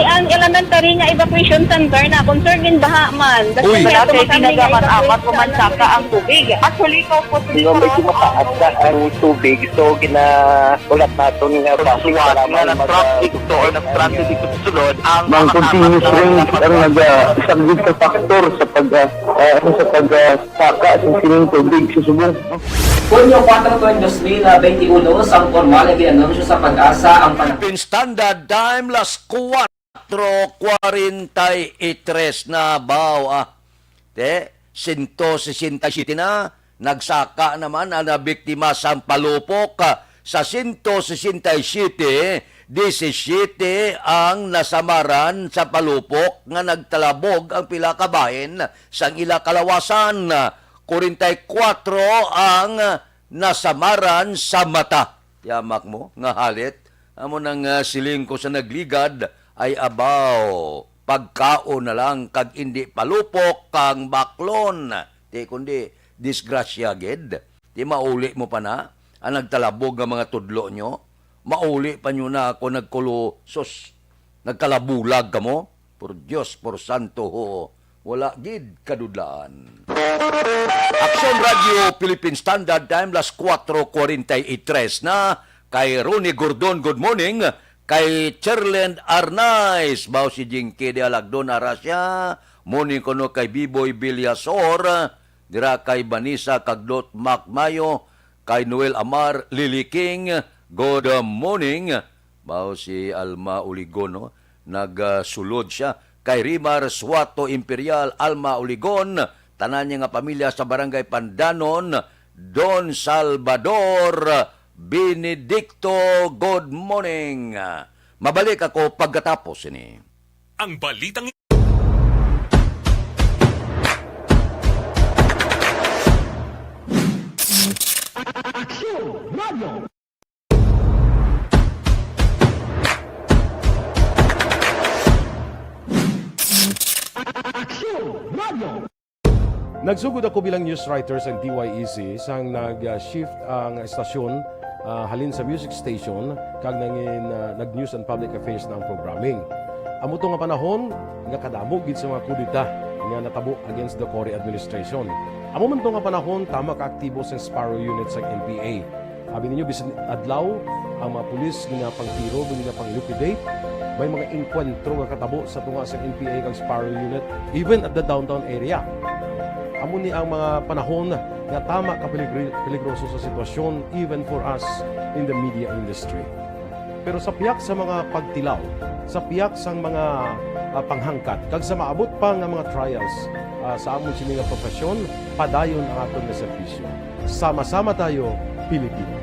Ang elementary nga evacuation center na concern in baha man. Uy. Wala kay kinagaman-amat, pumansaka ang tubig. Actually, ikaw po, Sino medyo mataas na ang tubig, so ginaulat naton nga basi nga nag-traffic to or nag-transit dito sa sulod ang mga continuous rain ang nag-, ah, isa gid sa factor sa pag, ah, ah, ano, sa pag, ah, saka sa sining tubig sa subong. Hunyo kuwatro, dos mil benti uno, sang pormal nga gin-anunsyo sa PAGASA ang pan- Philippine Standard Time, las kuwatro kwarenta y tres na, baw, ah. Te, sento sesenta y siyete na, nagsaka naman ang nabiktima sang palupok, ah, sa sento sesenta y siyete, disisiyete ang nasamaran sa palupok nga nagtalabog ang pila ka bahin sang ila kalawasan. Kwarenta y kuwatro ang nasamaran sa mata. Tiamak mo nga halit, amo nang, ah, siling ko sa nagligad ay, abaw, pagkaon na lang kag indi palupok kang baklon. Ti kundi disgrasya gid. Ti mauli mo pa na ang nagtalabog nga mga tudlo nyo? Mauli pa nyo na ako nagkulo, sus, nagkalabulag kamo? Por Dios, por santo, ho, wala gid kadudlaan. Aksyon Radyo Philippine Standard Time, las kuwatro kwarenta y tres na, Kay Ronnie Gordon, good morning. Kay Cherland Arnaiz, baw si Jinky de Alagdon, ara siya. Morning kuno kay Biboy Villasor, dira kay Vanessa Kagdot Macmayo, kay Noel Amar, Lily King, good morning. Baw si Alma Uligon, no? Nagsulod siya. Kay Rimar Suato Imperial, Alma Uligon, tanan niya nga pamilya sa Barangay Pandanon, Don Salvador Benedicto, good morning. Mabalik ako pagkatapos ini. Ang balitang Aksyon Radio. Aksyon Radio. Nagsugod ako bilang news writer sa D Y E C sang nag-shift ang estasyon, ah, halin sa music station kag nangin, ah, nag-news and public affairs na ang programming. Amo to nga panahon nga kadamo gid sa mga kudeta nga natabo against the Cory administration. Amo man to nga panahon tama ka aktibo sang Sparrow Unit sang N P A. Abi ninyo, bisan adlaw, ang mga pulis ginapangtiro, ginapang-liquidate. May mga engkwentro nga katabo sa tunga sa N P A kag Sparrow Unit, even at the downtown area. Amo ni ang mga panahon nga tama ka peligri-, peligroso sa sitwasyon, even for us in the media industry. Pero sa pihak sa mga pagtilaw, sa pihak sang mga, ah, panghangkat, kag sa maabot pa nga mga trials, ah, sa amon sini nga profesyon, padayon ang aton nga serbisyo. Sama-sama tayo, Pilipino.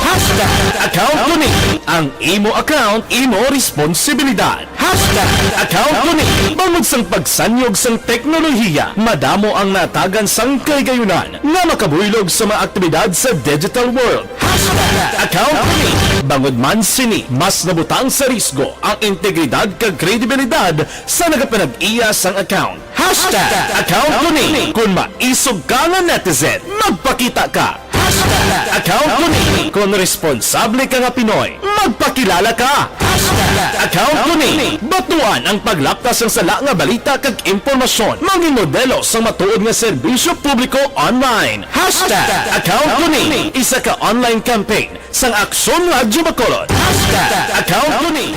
Hashtag account ko ni. Ang imo account, imo responsibilidad. Hashtag account ko ni. Bangod sang pagsanyog sang teknolohiya, madamo ang natagan sang kahigayonan nga makabuylog sa mga aktibidad sa digital world. Hashtag account ko ni. Bangod man sini, mas nabutang sa risgo ang integridad kag kredibilidad sa nagapanag-iya sang account. Hashtag account ko ni. Kung maisog ka nga netizen, magpakita ka. Hashtag account ko ni. Kung responsable ka nga Pinoy, magpakilala ka. Hashtag account ko ni. Batuan ang paglapkas sang sala nga balita kag impormasyon. Mangin modelo sang matuod nga serbisyo publiko online. Hashtag account ko ni. Isa ka online campaign sang Aksyon Radyo Bacolod. Hashtag account ko ni.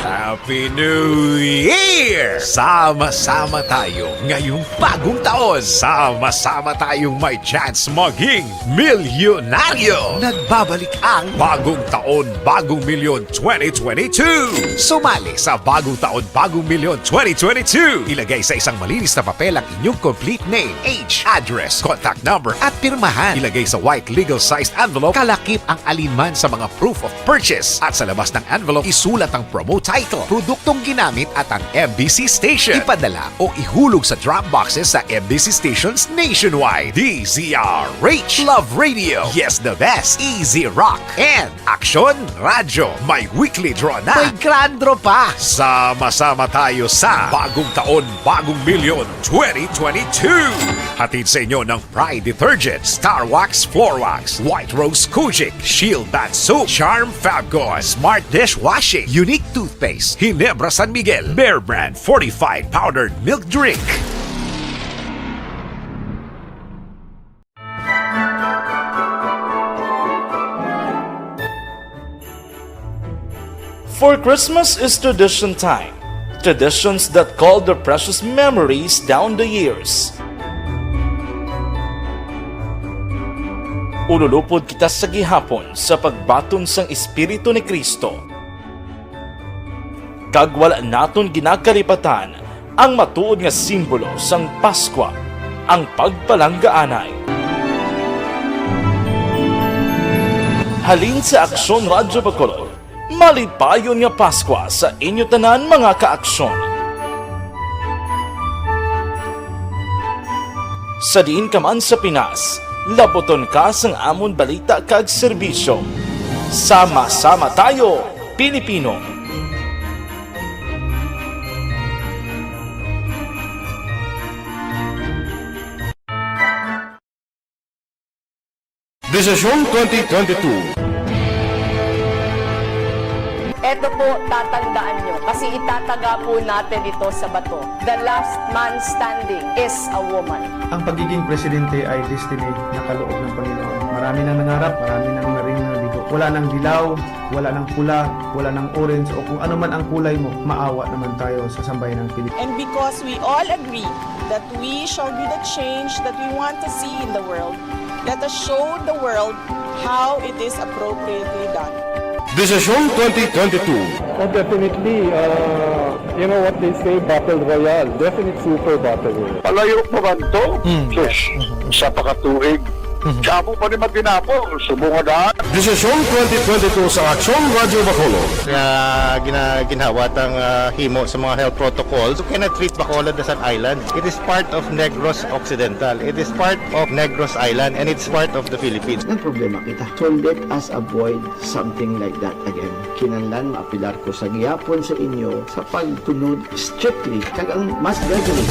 Happy New Year! Sama-sama tayo ngayong bagong taon. Sama-sama tayong may chance maging milyonaryo. Nagbabalik ang Bagong Taon, Bagong Milyon twenty twenty-two. Sumali sa Bagong Taon, Bagong Milyon twenty twenty-two. Ilagay sa isang malinis na papel ang inyong complete name, age, address, contact number, at pirmahan. Ilagay sa white legal sized envelope, kalakip ang alinman sa mga proof of purchase. At sa labas ng envelope, isulat ang promo title, produktong ginamit at ang M B C station. Ipadala o ihulog sa drop boxes sa M B C stations nationwide. D Z R H. Love Radio. Yes, the best. Easy Rock. And Aksyon Radyo. May weekly draw na. May grand draw pa. Sama-sama tayo sa Bagong Taon, Bagong Milyon twenty twenty-two. Hatid sa inyo ng Pride Detergent, Star Wax Floor Wax, White Rose Kojic, Shield Bath Soap, Charm Fabcon, Smart Dishwashing, Unique Toothpaste, Ginebra San Miguel, Bear Brand Fortified Powdered Milk Drink. For Christmas is tradition time. Traditions that call their precious memories down the years. Ululupod kita sa gihapon sa pagbaton sang Espiritu ni Cristo. Kag wala naton ginakalipatan ang matuod nga simbolo sang Paskwa, ang pagpalanggaanay. Halin sa Aksyon Radyo Bacolod, malipayon nga Paskwa sa inyo tanan, mga ka-Aksyon. Sa diin ka man sa Pinas, labuton ka sang amon balita kag serbisyo. Sama-sama tayo, Pilipino! Desisyon twenty twenty-two. Eto po, tatandaan nyo, kasi itataga po natin ito sa bato. The last man standing is a woman. Ang pagiging presidente ay destiny na kaloob ng Panginoon. Marami nang nangarap, marami nang naring naligo. Wala nang dilaw, wala nang pula, wala nang orange, o kung ano man ang kulay mo, maawa naman tayo sa sambayanang Pilipinas. And because we all agree that we shall be the change that we want to see in the world, let us show the world how it is appropriately done. Desisyon twenty twenty-two. Oh, definitely, uh, you know what they say, battle royale. Definite super battle royale. Palayo pa man to? Mm. Sus, isa pa ka tuig. Mhm. Sa amo pa ni Matinapol, subong nga daan. Desisyon twenty twenty-two sa Aksyon Radyo Bacolod. Nga gina-, ginhawa tang, ah, himo sa mga health protocols. You cannot treat Bacolod as an island. It is part of Negros Occidental. It is part of Negros Island, and it's part of the Philippines. Nagproblema kita. So let us avoid something like that again. Kinahanglan maapelar ko sa gihapon sa inyo sa pagtunod strictly kag ang mas gradually.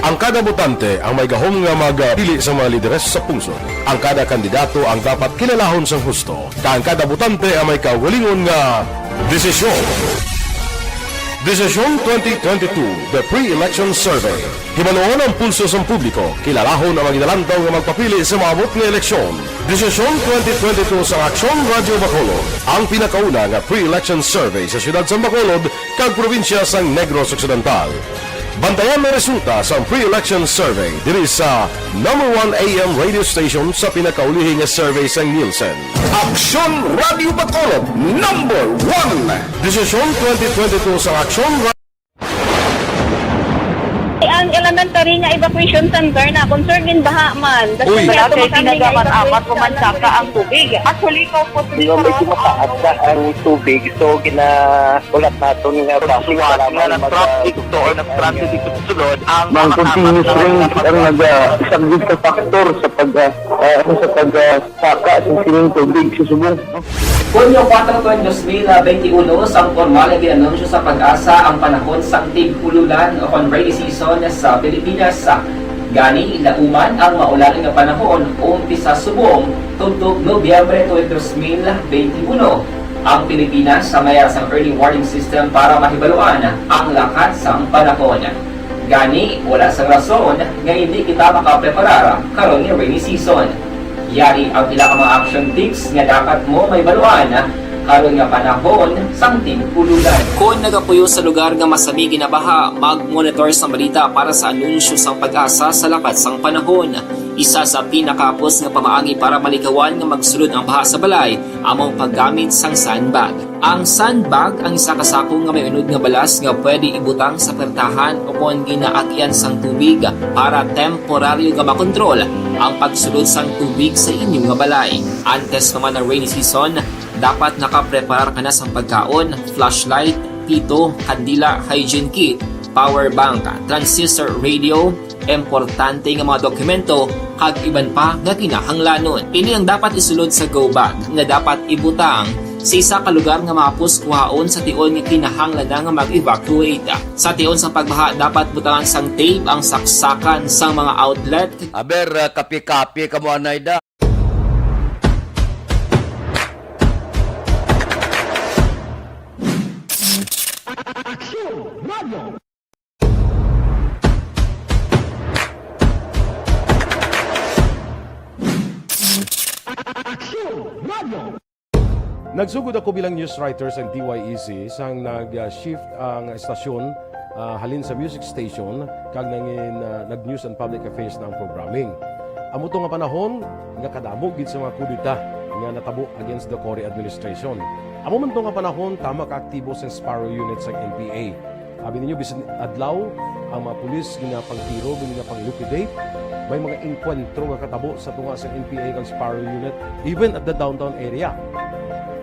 Ang kada botante ang may gahom nga magpili sa mga lideres sa pungsod. Ang kada kandidato ang dapat kilalahon sang husto, kag ang kada botante ang may kaugalingon nga desisyon. Desisyon twenty twenty-two, The Pre-Election Survey. Hibaluon ang pulso sang publiko, kilalahon ang mga ginalantaw nga magpapili sa maabot nga eleksyon. Desisyon twenty twenty-two sa Aksyon Radyo Bacolod, ang pinakauna nga pre-election survey sa siyudad sang Bacolod kag probinsya sang Negros Occidental. Bantayan ang resulta sang pre-election survey diri sa number one A M radio station sa pinakaulihi nga survey sang Nielsen. Aksyon Radyo Bacolod, number one. Desisyon twenty twenty-two sa Aksyon Ra- Ang elementary nga evacuation center na concern gid baha man. Uy. Wala kay ginagamat-amat ko man saka ang tubig. Actually, ko po. Di ba, medyo mataas na ang tubig, so ginaulat naton nga traffic, kailangan nga mag- traffic to or traffic dito sa sulod ang mga continuous rain ang nag-, ah, isang big factor sa pag, ah, ah, ano, sa pag, ah, saka sa sining tubig sa subong. Hunyo kuwatro, dos mil benti uno, sang pormal nga gin-anunsyo sa PAGASA ang panahon sang tig-ululan o kon rainy season sa Pilipinas. Gani, lauman ang maulan nga panahon umpisa subong tubtob Nobyembre tuig dos mil benti uno. Ang Pilipinas may ara sang early warning system para mahibaluan ang lakat sang panahon. Gani, wala sang rason nga indi kita makapreparar karon nga rainy season. Yari ang pila ka mga action tips nga dapat mo mahibaluan karon nga panahon sang tig-ululan. Kon nagapuyo sa lugar nga masami ginabaha, mag-monitor sang balita para sa anunsyo sang PAGASA sa lakat sang panahon. Isa sa pinakahapos nga pamaagi para malikawan nga magsulod ang baha sa balay amo ang paggamit sang sandbag. Ang sandbag ang isa ka sako nga may unod nga balas nga pwede ibutang sa puwertahan o kon ginaagyan sang tubig para temporaryo nga makontrol ang pagsulod sang tubig sa inyo nga balay. Antes pa man ang rainy season, dapat nakapreparar ka na sang pagkaon, flashlight, pito, kandila, hygiene kit, power bank, transistor radio, importante nga mga dokumento, kag iban pa nga kinahanglanon. Ini ang dapat isulod sa go bag nga dapat ibutang sa isa ka lugar nga mahapos kuhaon sa tion nga kinahanglan na nga mag-evacuate. Sa tion sang pagbaha, dapat butangan sang tape ang saksakan sang mga outlet. Aber, ah, kape-kape kamo anay da. Aksyon Radio. Aksyon Radio. Nagsugod ako bilang news writer sa D Y E C sang nag-shift ang estasyon, ah, halin sa music station kag nangin, ah, nag-news and public affairs na ang programming. Amo to nga panahon nga kadamo gid sa mga kudeta nga natabo against the Cory administration. Amo man to nga panahon tama ka aktibo sang Sparrow Unit sang N P A. Abi ninyo, bisan adlaw, ang mga pulis ginapangtiro, ginapang-liquidate. May mga engkwentro nga katabo sa tunga sa N P A kag Sparrow Unit, even at the downtown area.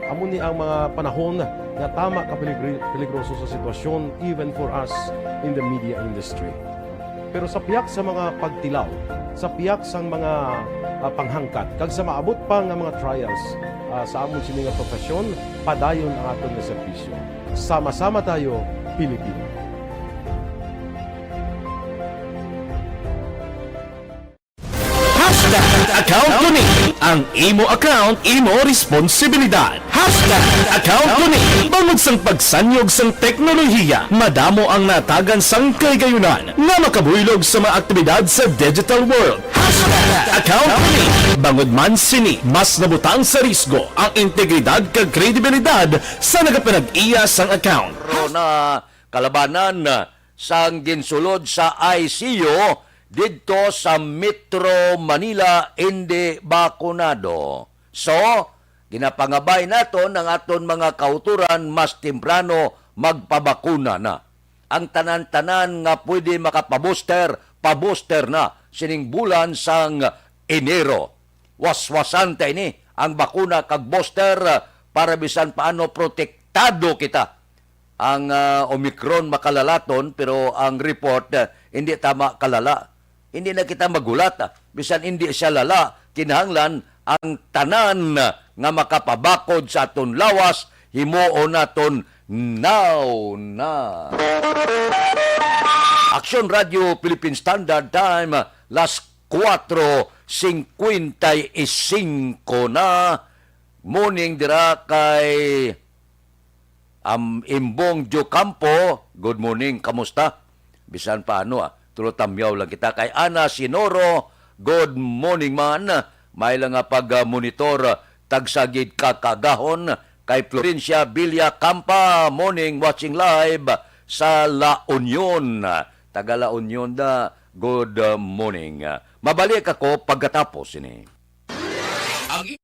Amo ni ang mga panahon nga tama ka peligri-, peligroso sa sitwasyon, even for us in the media industry. Pero sa pihak sa mga pagtilaw, sa pihak sang mga, ah, panghangkat, kag sa maabot pa nga mga trials, ah, sa amon sini nga profesyon, padayon ang aton nga serbisyo. Sama-sama tayo, Pilipino. Hashtag account to me. Ang imo account, imo responsibilidad. Hashtag account ko ni. Bangod sang pagsanyog sang teknolohiya, madamo ang natagan sang kahigayonan nga makabuylog sa mga aktibidad sa digital world. Hashtag account ko ni. Bangod man sini, mas nabutang sa risgo ang integridad kag kredibilidad sa nagapanag-iya sang account. Ron na kalabanan sang ginsulod sa I C U didto sa Metro Manila, indi bakunado. So, ginapangabay naton ang aton mga kautoran mas temprano magpabakuna na. Ang tanan-tanan nga pwede makapabuster, pabuster na sining bulan sang Enero. Waswasan ta ini, ang bakuna kag booster, para bisan paano protektado kita. Ang, ah, Omicron makalalaton, pero ang report, ah, hindi tama kalala. Hindi na kita magulat, ah. Bisan hindi siya lala, kinahanglan ang tanan nga makapabakod sa aton lawas, himuon naton now na. Action Radio Philippine Standard Time, las kuwatro singkwenta y singko na. Morning dira kay, um, Imbong Diocampo. Good morning, kamusta? Bisan pa ano, ah, tulo tamyaw lang kita. Kay Ana Sinoro, good morning man. May lang nga pag-monitor, ah, tagsagid ka kagahon. Kay Florencia Villa Campa, morning, watching live sa La Union. Taga La Union da, good, uh, morning. Mabalik ako pagkatapos ini. Ang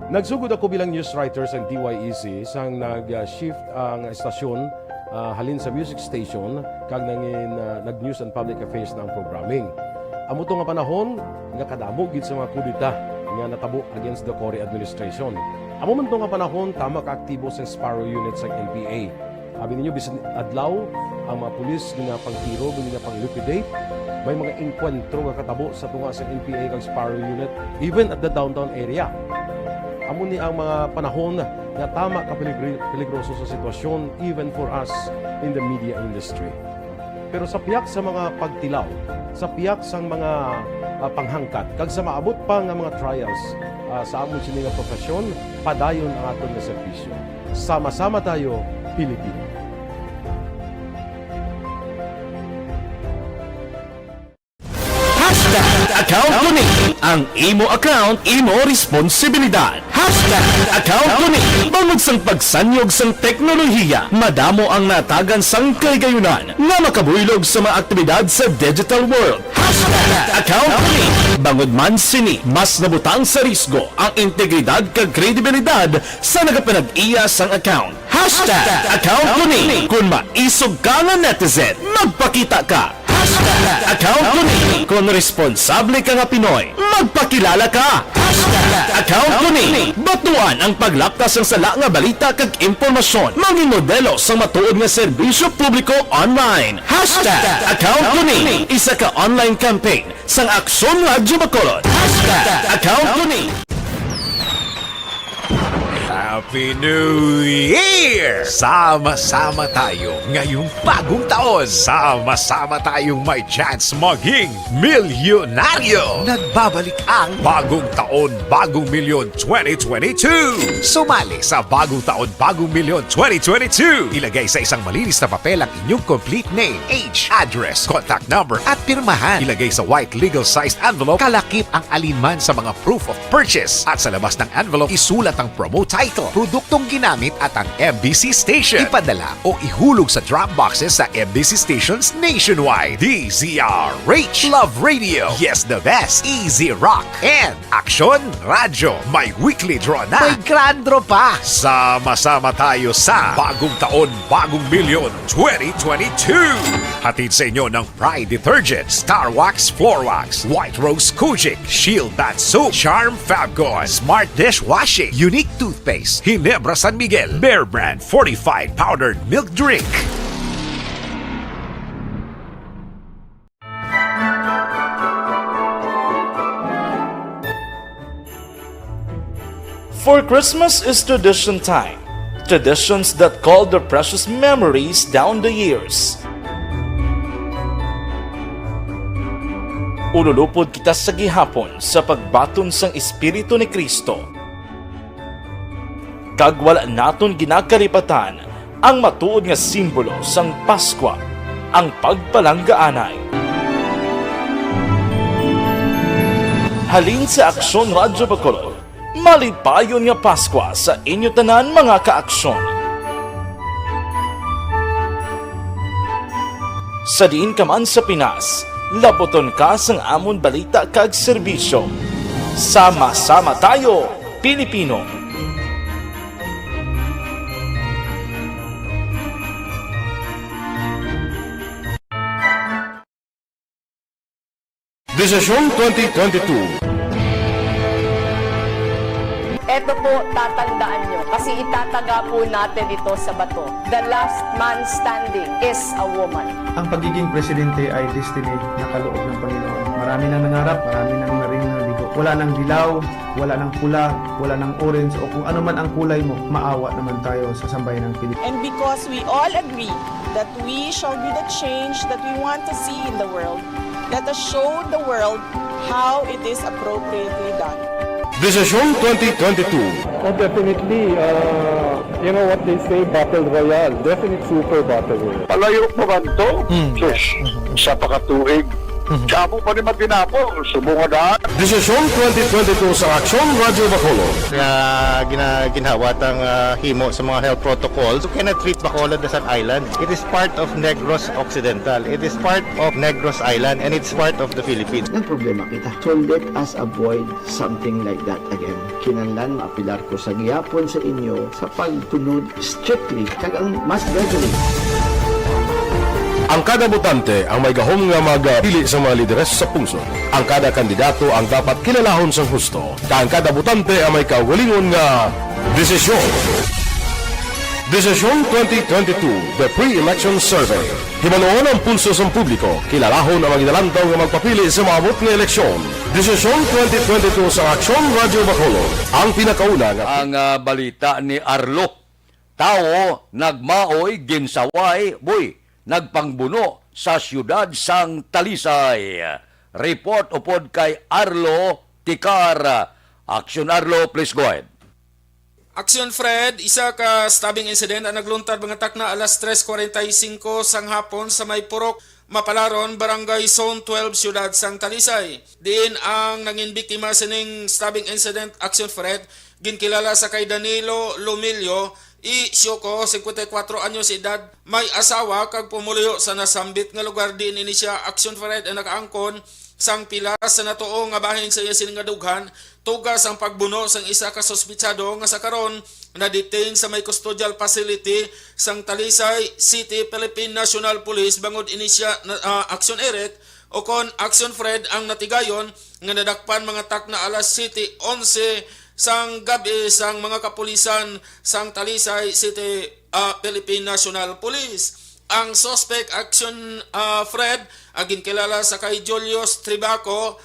Nagsugod ako bilang news writer sa D Y E C sang nag-shift ang estasyon, ah, halin sa music station kag nangin, ah, nag-news and public affairs na ang programming. Amo to nga panahon nga kadamo gid sa mga kudeta nga natabo against the Cory administration. Amo man to nga panahon tama ka aktibo sa Sparrow Unit sa N P A. Abi ninyo, bisan adlaw, ang mga pulis ginapangtiro, ginapang-liquidate. May mga engkwentro nga katabo sa tunga sa N P A kag Sparrow Unit, even at the downtown area. Amo ni ang mga panahon nga tama ka peligri-, peligroso sa sitwasyon, even for us in the media industry. Pero sa pihak sa mga pagtilaw, sa pihak sang mga, ah, panghangkat, kag sa maabot pa nga mga trials, ah, sa amon sini nga profesyon, padayon ang aton nga serbisyo. Sama-sama tayo, Pilipino. Hashtag account ko ni. Ang imo account, imo responsibilidad. Hashtag account ko ni. Bangod sang pagsanyog sang teknolohiya, madamo ang natagan sang kahigayonan nga makabuylog sa mga aktibidad sa digital world. Hashtag account ko ni. Bangod man sini, mas nabutang sa risgo ang integridad kag kredibilidad sa nagapanag-iya sang account. Hashtag account ko ni. Kung maisog ka nga netizen, magpakita ka. Hashtag account ko ni. Kung responsable ka nga Pinoy, magpakilala ka. Hashtag account ko ni. Batuan ang paglapkas sang sala nga balita kag impormasyon. Mangin modelo sang matuod nga serbisyo publiko online. Hashtag account ko ni. Isa ka online campaign sang Aksyon Radyo Bacolod. Hashtag account ko ni. Happy New Year! Sama-sama tayo ngayong bagong taon. Sama-sama tayong may chance maging milyonaryo. Nagbabalik ang Bagong Taon, Bagong Milyon twenty twenty-two. Sumali sa Bagong Taon, Bagong Milyon twenty twenty-two. Ilagay sa isang malinis na papel ang inyong complete name, age, address, contact number, at pirmahan. Ilagay sa white legal sized envelope, kalakip ang alinman sa mga proof of purchase. At sa labas ng envelope, isulat ang promo title, produktong ginamit at ang M B C station. Ipadala o ihulog sa drop boxes sa M B C stations nationwide. D Z R H. Love Radio. Yes, the best. Easy Rock. And Aksyon Radyo. May weekly draw na. May grand draw pa. Sama-sama tayo sa Bagong Taon, Bagong Milyon twenty twenty-two. Hatid sa inyo ng Pride Detergent, Star Wax Floor Wax, White Rose Kojic, Shield Bath Soap, Charm Fabcon, Smart Dishwashing, Unique Toothpaste, Ginebra San Miguel, Bear Brand Fortified Powdered Milk Drink. For Christmas is tradition time, traditions that call their precious memories down the years. Ululupod kita sa gihapon sa pagbaton sang Espiritu ni Cristo. Kag wala naton ginakalipatan ang matuod nga simbolo sang Paskwa, ang pagpalanggaanay. Halin sa Aksyon Radyo Bacolod, malipayon nga Paskwa sa inyo tanan, mga kaaksyon. Sa diin ka man sa Pinas, labuton ka sang amon balita kag serbisyo. Sama-sama tayo, Pilipino! Desisyon twenty twenty-two. Eto po, tatandaan nyo, kasi itataga po natin ito sa bato. The last man standing is a woman. Ang pagiging presidente ay destiny na kaloob ng Panginoon. Marami nang nangarap, marami nang naring nabigo. Wala nang dilaw, wala nang pula, wala nang orange, o kung ano man ang kulay mo, maawa naman tayo sa sambayan ng Pilipinas. And because we all agree that we shall be the change that we want to see in the world, let us show the world how it is appropriately done. Desisyon twenty twenty-two. Oh, definitely. Uh, you know what they say, battle royale. Definite super battle royale. Palayo pa man to? Mm. Sus, Mm-hmm. sa pakatuig. Mm-hmm. Sa amo pa ni Matinabo, subong nga daan. Desisyon twenty twenty-two sa Aksyon Radyo Bacolod. Nga gina-, ginhawa tang, ah, himo sa mga health protocols. You cannot treat Bacolod as an island. It is part of Negros Occidental. It is part of Negros Island, and it's part of the Philippines. Nagproblema kita. So let us avoid something like that again. Kinahanglan maapelar ko sa gihapon sa inyo sa pagtunod strictly kag ang mas gradually. Ang kada botante ang may gahom nga magpili sa mga lideres sa pungsod. Ang kada kandidato ang dapat kilalahon sang husto, kag ang kada botante ang may kaugalingon nga desisyon. Desisyon twenty twenty-two, The Pre-Election Survey. Hibaluon ang pulso sang publiko, kilalahon ang mga ginalantaw nga magpapili sa maabot nga eleksyon. Desisyon twenty twenty-two sa Aksyon Radyo Bacolod, ang pinakauna nga Ang, ah, balita ni Arlo. Tawo nagmaoy, ginsaway, boy, nagpangbuno sa siyudad sang Talisay. Report upod kay Arlo Ticar. Aksyon, Arlo, please go ahead. Aksyon Fred, isa ka stabbing incident ang nagluntad mga takna alas tres cuarenta y cinco sang hapon sa may Purok Mapalaron, Barangay Zone twelve, Siyudad sang Talisay. Diin ang nangin biktima sining stabbing incident, Aksyon Fred, ginkilala sa kay Danilo Lumilio, i Sioko, cincuenta y cuatro anyos edad, may asawa kag pumuluyo sa nasambit nga lugar diin ini siya, Aksyon Fred, ang nakaangkon sang pilas sa natuo nga bahin sa iya sining nga dughan, tuga sang pagbuno sang isa ka suspitsado nga sa karon na-detain sa may custodial facility sang Talisay City Philippine National Police bangod ini siya na, ah, Aksyon Eric o kon Aksyon Fred ang natigayon nga nadakpan mga takna alas siyete onse sang gab-i sang mga kapulisan sang Talisay City, ah, Philippine National Police. Ang suspect, Aksyon, ah, Fred, ang ginkilala sa kay Julius Tribaco,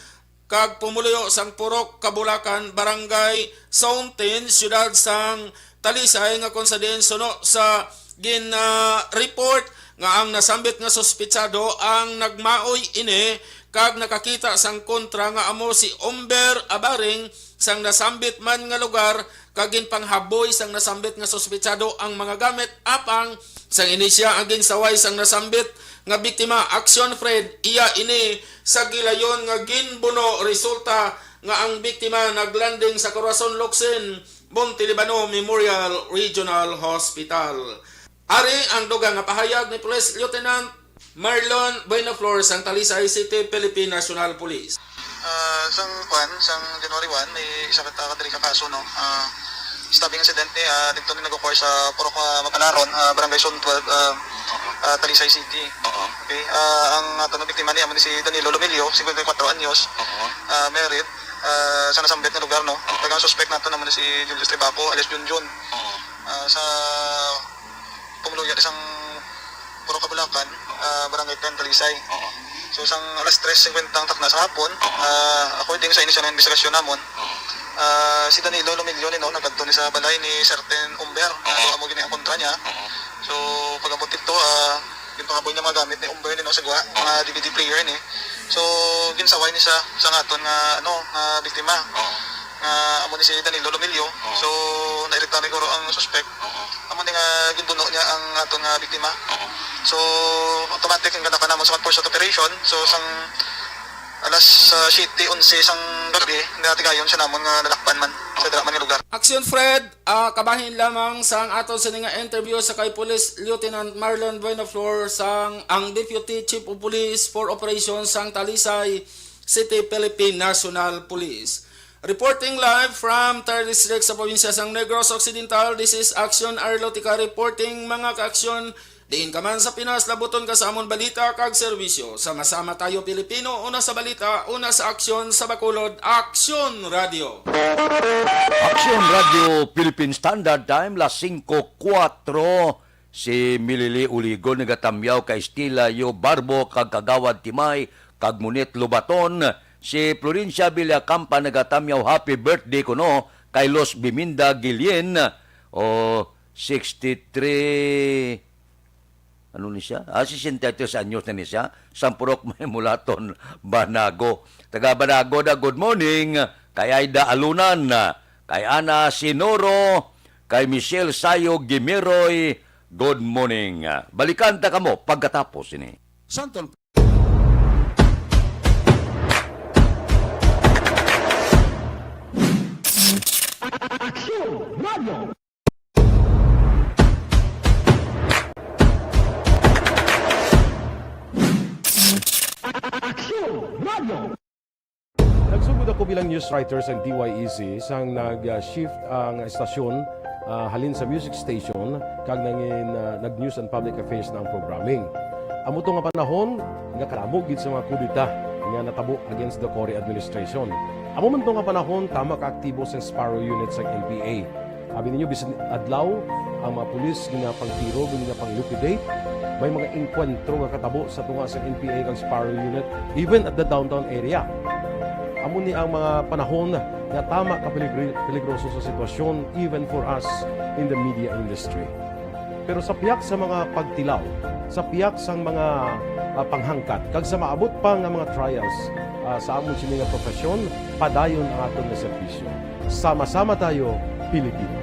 kag pumuluyo sang Purok Kabulakan, Barangay Zone ten, Siyudad sang Talisay, nga kon sa diin suno sa gin, ah, report nga ang nasambit nga suspitsado ang nagmaoy ini kag nakakita sang kontra nga amo si Umber Abaring sang nasambit man nga lugar kag ginpanghaboy sang nasambit nga suspitsado ang mga gamit, apang sang ini siya ang ginsaway sang nasambit nga biktima, Aksyon Fred, iya ini sa gilayon nga ginbuno, resulta nga ang biktima naglanding sa Corazon Locsin, Monte Libano Memorial Regional Hospital. Ari ang dugang nga pahayag ni Police Lieutenant Marlon Buenaflor sang Talisay City, Philippine National Police. Ah, sang kwan, sang January one, may isa ka, ka diri ka kaso, no? Ah, stabbing incident ni, ah, dito ni nag-occur sa Purok, ah, Mapalaron, ah, Barangay Zone twelve, ah, ah, Talisay City. Oo. Okay, ah, ang ato na biktima niya, amo ni si Danilo Lumilio, cincuenta y cuatro anyos, Oo. ah, married, ah, sa nasambit nga lugar, no? Oo. Kag ang suspect nato naman ni si Julius Tribaco, alias Junjun. Oo. Ah, sa pumuluyo sang Purok Kabulakan, ah, Barangay ten, Talisay. Oo. So, sang alas tres cincuenta ang takna sa hapon, Oo. ah, according sa initial nga investigasyon namon, Oo. Ah, si Danilo Lomilio ni, no, nagkadto ni sa balay ni Serten Umber, nga, oo, amo gini ang kontra niya. Oo. So, pag-abot dito, ah, ginpangaboy niya mga gamit ni Umber ni, no, sa gwa, oo, mga D V D player ni. So, ginsaway ni siya sa nga aton nga, ano, nga biktima. Oo. Nga amo ni si Danilo Lomilio. Oo. So, nairita ni guro ang suspect. Oo. Amo ni nga ginbuno niya ang aton nga biktima. Oo. So, automatic ang ganapan namon sa court operation. So, sang alas, ah, siyete onse sang gabi, natigayon siya namon nga nadakpan man sa dira man nga lugar. Action Fred, ah, kabahin lamang sang aton sini nga interview sa kay Police Lieutenant Marlon Buenaflor sang ang Deputy Chief of Police for Operations sang Talisay City, Philippine National Police. Reporting live from Tarlac District sa probinsya sang Negros Occidental, this is Action Arlotica reporting, mga ka-aksyon. Diin ka man sa Pinas, labuton ka sa amon balita kag serbisyo. Sama-sama tayo, Pilipino, una sa balita, una sa aksyon, sa Bacolod, Aksyon Radio. Aksyon Radio Philippine Standard Time, las singko kuwatro. Si Milili Uligon nagatamyaw kay Estila Yo Barbo kag Kagawad Timay kag Munit Lobaton. Si Florencia Villacampa nagatamyaw happy birthday kuno kay Los Biminda Guillen, o sixty-three, ano ni siya? Ah, sesenta y tres anyos na ni siya. Sang purok may Mulaton, Banago. Taga Banago na, good morning. Kay Aida Alunan, kay Ana Sinoro, kay Michelle Sayo Gimiroy, good morning. Balikan ta kamo pagkatapos ini. Santon. Aksyon Radio. Aksyon Radio. Nagsugod ako bilang news writer sa D Y E C sang nag-shift ang estasyon, ah, halin sa music station kag nangin, ah, nag-news and public affairs na ang programming. Amo to nga panahon nga kadamo gid sa mga kudeta nga natabo against the Cory administration. Amo man to nga panahon, tama ka aktibo sa Sparrow Unit sa N P A. Abi ninyo, bisan adlaw, ang mga pulis ginapangtiro, ginapang-liquidate. May mga engkwentro nga katabo sa tunga sa N P A kag Sparrow Unit, even at the downtown area. Amo ni ang mga panahon nga tama ka peligri-, peligroso sa sitwasyon, even for us in the media industry. Pero sa pihak sa mga pagtilaw, sa pihak sang mga, ah, panghangkat, kag sa maabot pa nga mga trials, ah, sa amon sini nga profesyon, padayon ang aton nga serbisyo. Sama-sama tayo, Pilipino.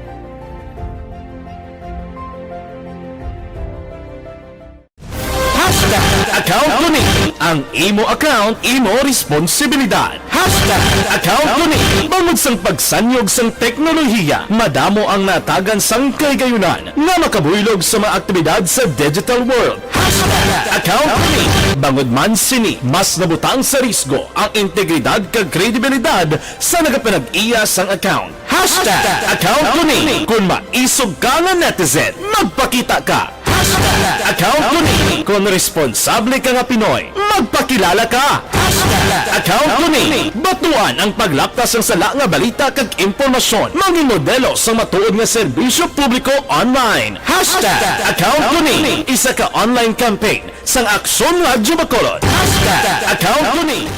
Hashtag account ko ni. Ang imo account, imo responsibilidad. Hashtag account ko ni. Bangod sang pagsanyog sang teknolohiya, madamo ang natagan sang kahigayunan nga makabuylog sa mga aktibidad sa digital world. Hashtag account ko ni. Bangod man sini, mas nabutang sa risgo ang integridad kag kredibilidad sa nagapanag-iya sang account. Hashtag account ko ni. Kung maisog ka nga netizen, magpakita ka. Hashtag account ko ni. Kung responsable ka nga Pinoy, magpakilala ka. Hashtag account ko ni. Batuan ang paglaptas sang sala nga balita kag impormasyon. Mangin modelo sang matuod nga serbisyo publiko online. Hashtag account ko ni. Isa ka online campaign sang Aksyon Radyo Bacolod. Hashtag account ko ni.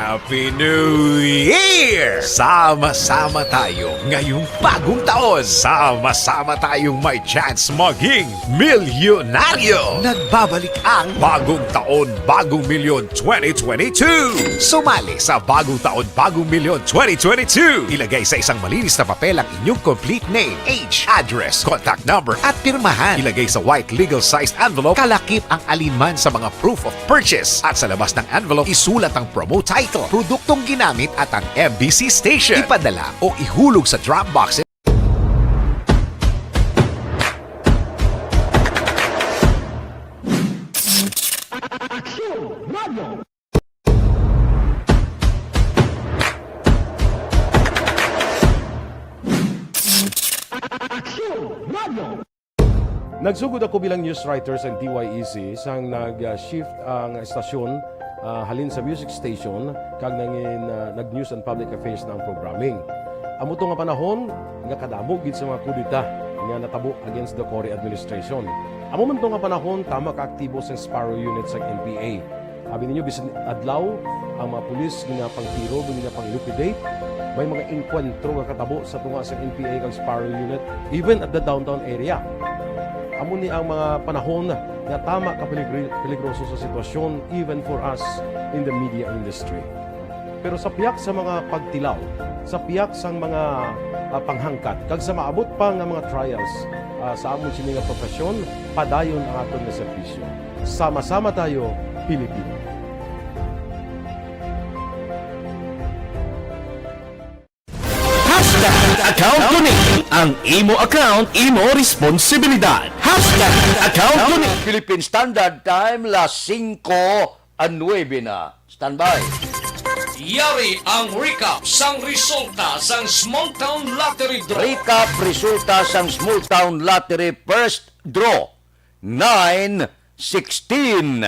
Happy New Year! Sama-sama tayo ngayong bagong taon. Sama-sama tayong may chance maging milyonaryo. Nagbabalik ang Bagong Taon, Bagong Milyon twenty twenty-two. Sumali sa Bagong Taon, Bagong Milyon twenty twenty-two. Ilagay sa isang malinis na papel ang inyong complete name, age, address, contact number, at pirmahan. Ilagay sa white legal-sized envelope, kalakip ang alinman sa mga proof of purchase. At sa labas ng envelope, isulat ang promo title, produktong ginamit, at ang M B C station. Ipadala o ihulog sa drop box. Aksyon Radio. Aksyon Radio. Nagsugod ako bilang news writer sa D Y E C sang nag-shift ang estasyon, ah, halin sa music station kag nangin, ah, nag-news and public affairs na ang programming. Amo to nga panahon nga kadamo gid sa mga kudeta nga natabo against the Cory administration. Amo man to nga panahon, tama ka aktibo sa Sparrow Unit sa N P A. Abi ninyo, bisan adlaw, Ang mga pulis ginapangtiro, ginapang-liquidate. May mga engkwentro nga katabo sa tunga sa N P A kag Sparrow Unit, even at the downtown area. Amo ni ang mga panahon nga tama ka peligri-, peligroso sa sitwasyon, even for us in the media industry. Pero sa pihak sa mga pagtilaw, sa pihak sang mga, ah, panghangkat, kag sa maabot pa nga mga trials, ah, sa amon sini nga profesyon, padayon ang aton nga serbisyo. Sama-sama tayo, Pilipino. Hashtag account ko ni. Ang imo account, imo responsibilidad. Hashtag account ko ni. Philippine Standard Time, las singko a nuebe na. Standby. Yari ang recap sang resulta sang Small Town Lottery Draw. Recap resulta sang Small Town Lottery First Draw, nine sixteen.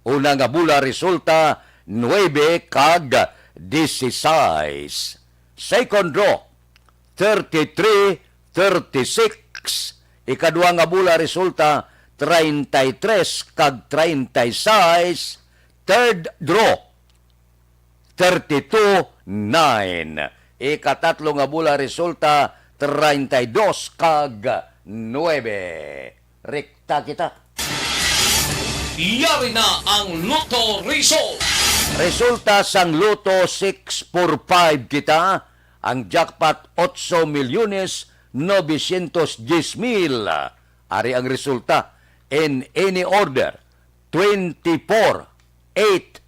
Una nga bola resulta, nuebe kag dieciséis. Second draw, thirty-three, thirty-six. Ikadua nga bola resulta, treinta y tres kag treinta y seis. Third draw, thirty-two, nine. Ikatatlo nga bola resulta, treinta y dos kag nuebe. Rekta kita. Yari na ang Lotto result. Resulta sang Lotto six four five kita, ang jackpot, otso milyones novecientos diez mil. Ari ang resulta in any order: twenty-four, eight,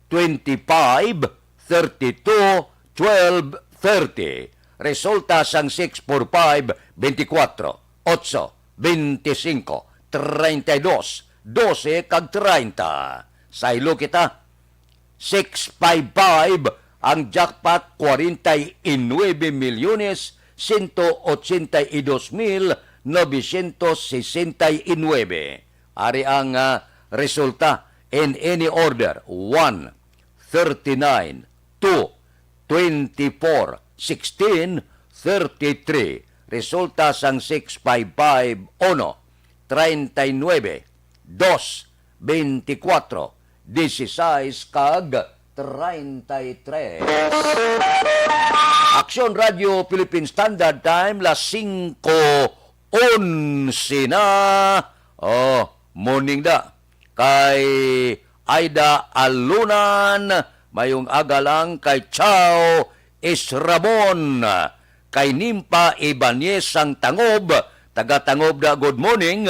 twenty-five, thirty-two, twelve, thirty. Resulta sang six four five, twenty-four, otso, twenty-cinco, treinta y dos, doce, kag treinta. Saylo kita. Six five five ang jackpot, cuarenta y nueve millones ciento ochenta y dos mil novecientos sesenta y nueve. Ari ang, ah, resulta in any order: one, thirty-nine, two, twenty-four, sixteen, thirty-three. Resulta sang six five five, uno, treinta y nueve, dos, veinticuatro, dieciséis, kag treinta y tres. Aksyon Radio Philippine Standard Time, las singko onse na. Oh, morning da. Kay Aida Alunan, mayong aga lang. Kay Chao Israbon, kay Nimpa Ibanez sang Tangob, taga Tangob da, good morning.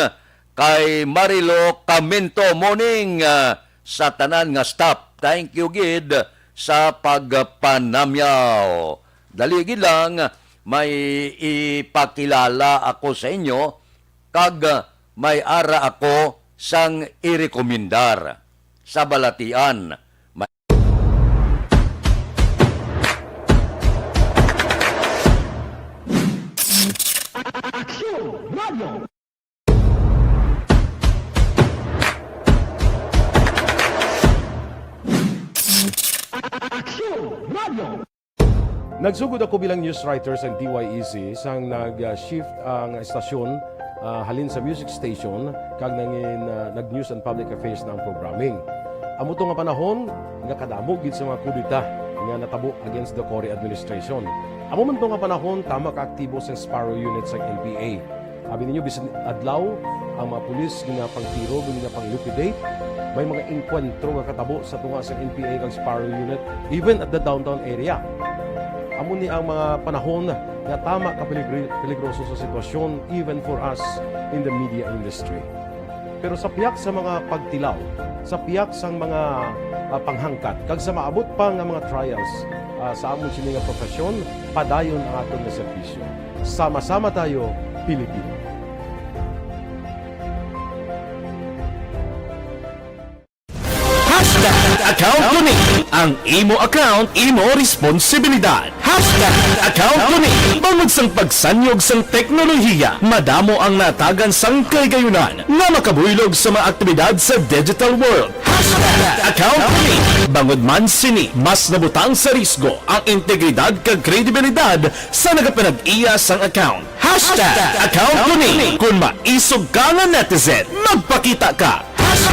Kay Marilo Camento, morning, ah, sa tanan nga staff. Thank you gid sa pagpanamyaw. Dali gid lang, may ipakilala ako sa inyo, kag may ara ako sang irekomendar sa balatian. May Aksyon Radio. Aksyon Radio. Nagsugod ako bilang news writer sang D Y E C sang nag-shift ang estasyon, ah, halin sa music station kag nangin, ah, nag-news and public affairs na ang programming. Amo to nga panahon nga kadamo gid sa mga kudeta nga natabo against the Cory administration. Amo man to nga panahon, tama ka aktibo sang Sparrow Unit sang N P A. Abi ninyo, bisan adlaw, ang mga pulis ginapangtiro, ginapang-liquidate. May mga engkwentro nga katabo sa tunga sa N P A kag Sparrow Unit, even at the downtown area. Amo ni ang mga panahon nga tama ka peligri-, peligroso sa sitwasyon, even for us in the media industry. Pero sa pihak sa mga pagtilaw, sa pihak sang mga, ah, panghangkat, kag sa maabot pa nga mga trials, ah, sa amon sini nga profesyon, padayon ang aton nga serbisyo. Sama-sama tayo, Pilipino. Hashtag account ko ni. Ang imo account, imo responsibilidad. Hashtag account ko ni. Bangod sang pagsanyog sang teknolohiya, madamo ang natagan sang kahigayunan nga makabuylog sa mga aktibidad sa digital world. Hashtag account ko ni. Bangod man sini, mas nabutang sa risgo ang integridad kag kredibilidad sa nagapanag-iya sang account. Hashtag account ko ni. Kung maisog ka nga netizen, magpakita ka. Hashtag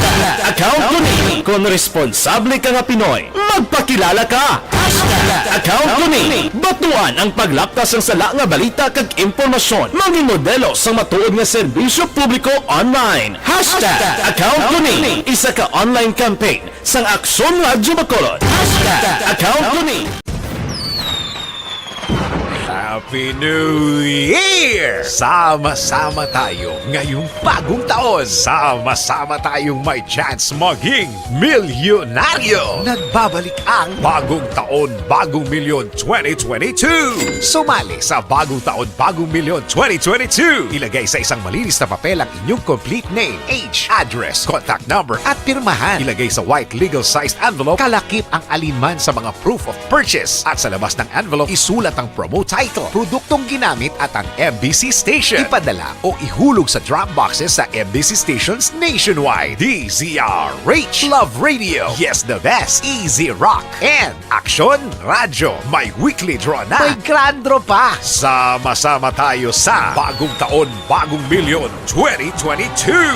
Account ko ni. Kon responsable ka nga Pinoy, magpakilala ka. Hashtag account ko ni. Batuan ang paglapta sang sala nga balita kag impormasyon. Manginmodelo sang matuod nga serbisyo publiko online. Hashtag account ko ni. Isa ka online campaign sang Aksyon Radyo Bacolod. Hashtag account ko ni. Happy New Year! Sama-sama tayo ngayong bagong taon. Sama-sama tayong may chance maging milyonaryo. Nagbabalik ang Bagong Taon, Bagong Milyon twenty twenty-two. Sumali sa Bagong Taon, Bagong Milyon twenty twenty-two. Ilagay sa isang malinis na papel ang inyong complete name, age, address, contact number, at pirmahan. Ilagay sa white legal sized envelope. Kalakip ang alinman sa mga proof of purchase. At sa labas ng envelope, isulat ang promo title, produktong ginamit, at ang M B C station. Ipadala o ihulog sa drop boxes sa M B C stations nationwide. D Z R H, Love Radio, Yes the Best, Easy Rock, and Aksyon Radyo. May weekly draw na. May grand draw pa. Sama-sama tayo sa Bagong Taon, Bagong Milyon twenty twenty-two.